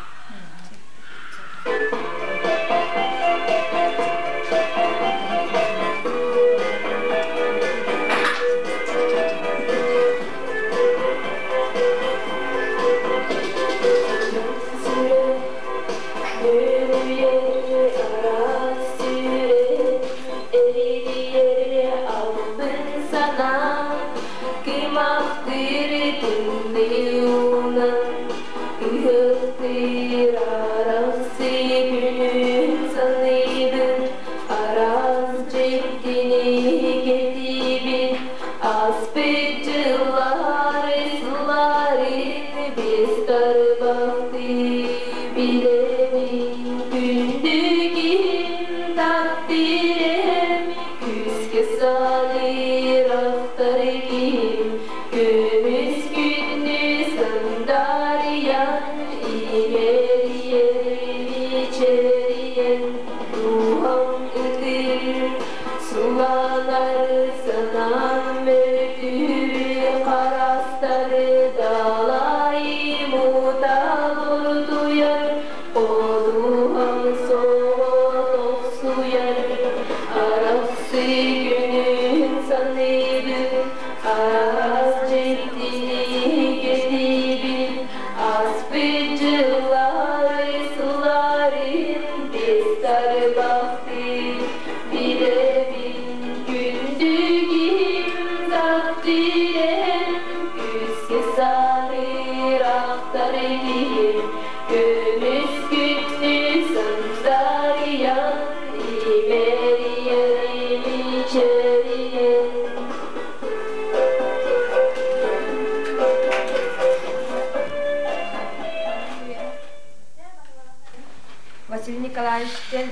Василий Николаевич диэн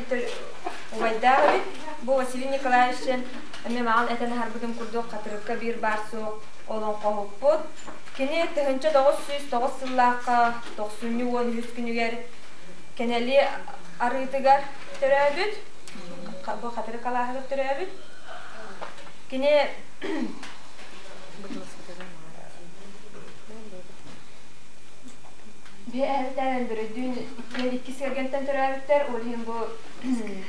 убайдаах эбит. Бу Василий Николаевич диэн эмиэ маҕан этэн аһарбытым курдук Хатырыкка биир баар суох олоҥхоһуппут. Кини 1909 сыллаахха тохсунньу 13 күнүгэр Кэнэли арыытыгар төрөөбүт. Бу Хатырык алааһыгар төрөөбүт. Кини Биһи Өндөрөйдүүн иккиэн иккис кэргэнтэн төрөөбүттэр. Ол иһин бу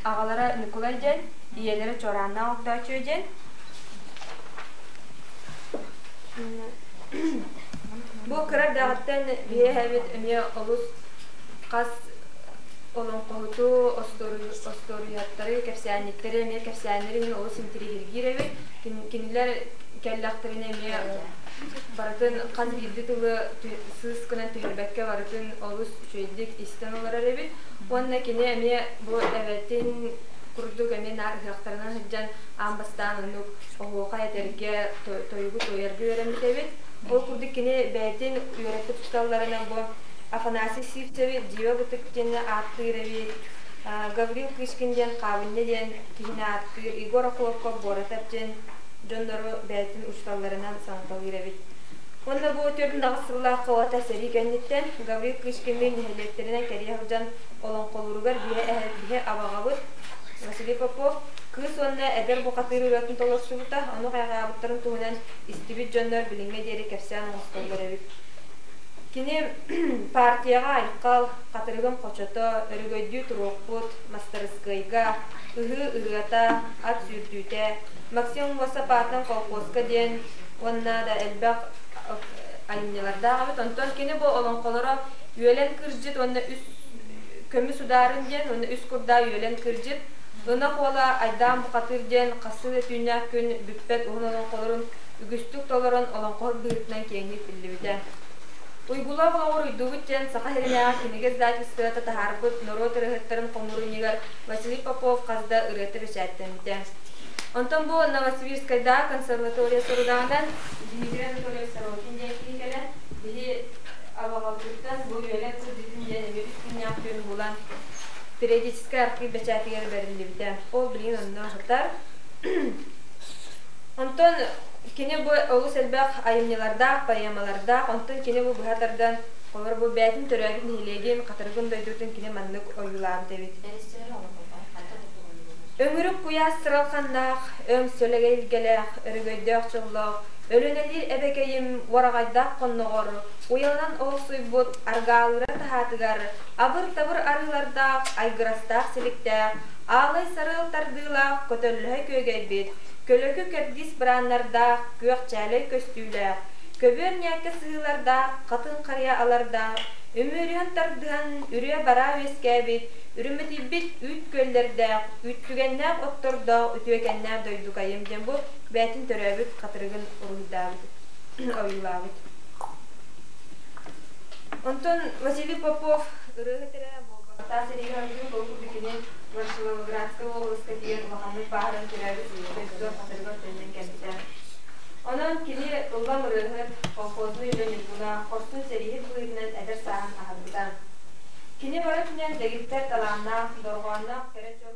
аҕалара Ньукулай диэн, ийэлэрэ Чуорааннаах Огдооччуйа диэн. Бу кыра эрдэҕиттэн биһи эһэбит эмиэ олус хас олоҥхоһуту, остуоруйаттары, кэпсээнньиттэри эмиэ кэпсээннэри эмиэ олус интириэһиргиир эбит. Кинилэр кэллэхтэринэ эмиэ барытын хас биирдии тылы сыыс гынан түһэрбэккэ барытын олус үчүгэйдик истэн олорор эбит. Уонна кини эмиэ бу эбэтин курдук эмиэ наар ыһыахтарынан сылдьан аан бастаан оннук оһуохай этэргэ, тойугу туойарга үөрэммит эбит. Ол курдук кини бэйэтин үөрэппит учууталларынан бу Афанасий Сивцеви Дьиибэ Бытык диэн ааттыыр эбит, Гаврил Кычкин диэн Хаабынньа диэн киһини ааттыыр, Егор Охлопков Буоратап диэн дьоннору бэйэтин учууталларынан санаталыыр эбит. Уонна бу 48 сыллаах уота сэрии кэнниттэн Гаврил Кычкинныын нэһилиэктэринэн кэрийэ сылдьан олоҥхолууругар биһи биһи абаҕабыт Василий Попов кыыс уонна эдэр бухатыыр ырыатын толорсубута, ону хайҕаабыттарын туһунан истибит дьоннор билиҥҥэ диэри кэпсээн оҥостоллор эбит. Кини партияҕа айхал, хатырыгым хочото, өрөгөйдүү туруохпут, мастарыскыайга, ыһыы ырыата, ат сүүрдүүтэ, Максим Аммосов аатынан колхозка диэн уонна да элбэх айымньылардаах эбит. Онтон кини бу олоҥхолоро Үөлэн кырдьыт уонна үс көмүс удаарын диэн уонна үс курдаа Үөлэн кырдьыт, Ынах уола Айдаан бухатыыр диэн хасыы да түүннээх күн бүппэт уһун олоҥхолорун үгүстүк толорон олоҥхоһут быһыытынан киэҥник биллибитэ. Уйгулаах олоҕор уйдубут диэн Саха сиринээҕи кинигэ издательствота таһаарбыт норуот ырыаһыттарын хомуурунньугар Василий Попов хас да ырыата бэчээттэммитэ. Онтон бу Новосибирскайдааҕы консерватория сорудаҕынан Дмитрий Анатольевич Сорокин диэн киһи кэлэн, биһи абаҕабытыттан бу үөлэн сылдьытын диэн эмиэ үс күннээх күн булан периодическай архив бэчээтигэр бэриллибитэ. Ол билигин онно сытар. Онтон кини бу олус элбэх айымньылардаах, поэмалардаах, онтон кини бу быһа тардан, холобур бу бэйэтин төрөөбүт нэһилиэгин, Хатырыгын дойдутун кини маннык ойуулаабыт эбит. Өҥүрүк куйаас сыралханнаах, өҥ сөлөгө илгэлээх, өрөгөйдөөх дьоллоох, өлүнэлиир эбэкэйим уораҕайдаах хонноҕор, уйаланан олохсуйбут аргаалыра таһаатыгар, абыр-табыр арыылардаах, айгырастаах силиктээх, аалай сарыал тардыылаах көтөллөһө күөгэйбит, көлөкү кэрдиис бырааннардаах, күөх чээлэй көстүүлээх, көбүөр ньээккэ сыһыылардаах, хатыҥ харыйа алардаах, үмүөрүһэн тардыһан, үрүө-бараа үөскээбит, үрүмэтийбит үүт күөллэрдээх, үүттүгэннээх оттордоох үтүөкэннээх дойдукайым диэн бу бэйэтин төрөөбүт хатырыгын уруһуйдаабыт, ойуулаабыт. Онтон Василий Попов ырыаһыт эрэ буолбатах сэриигэ ордук ол курдук кини Ворошиловградскай уобаласка тиийэн улаханнык бааһыран төрөөбүт дойдутугар хатырыгар төннөн кэлбитэ. Онон кини ыллам ырыаһыт, колхознай үлэ ньургуна, хорсун сэрииһит быһыытынан эдэр сааһын аһарбыта. Кини бары өттүнэн дэгиттэр талааннаах, дорҕоонноох кэрэ чуор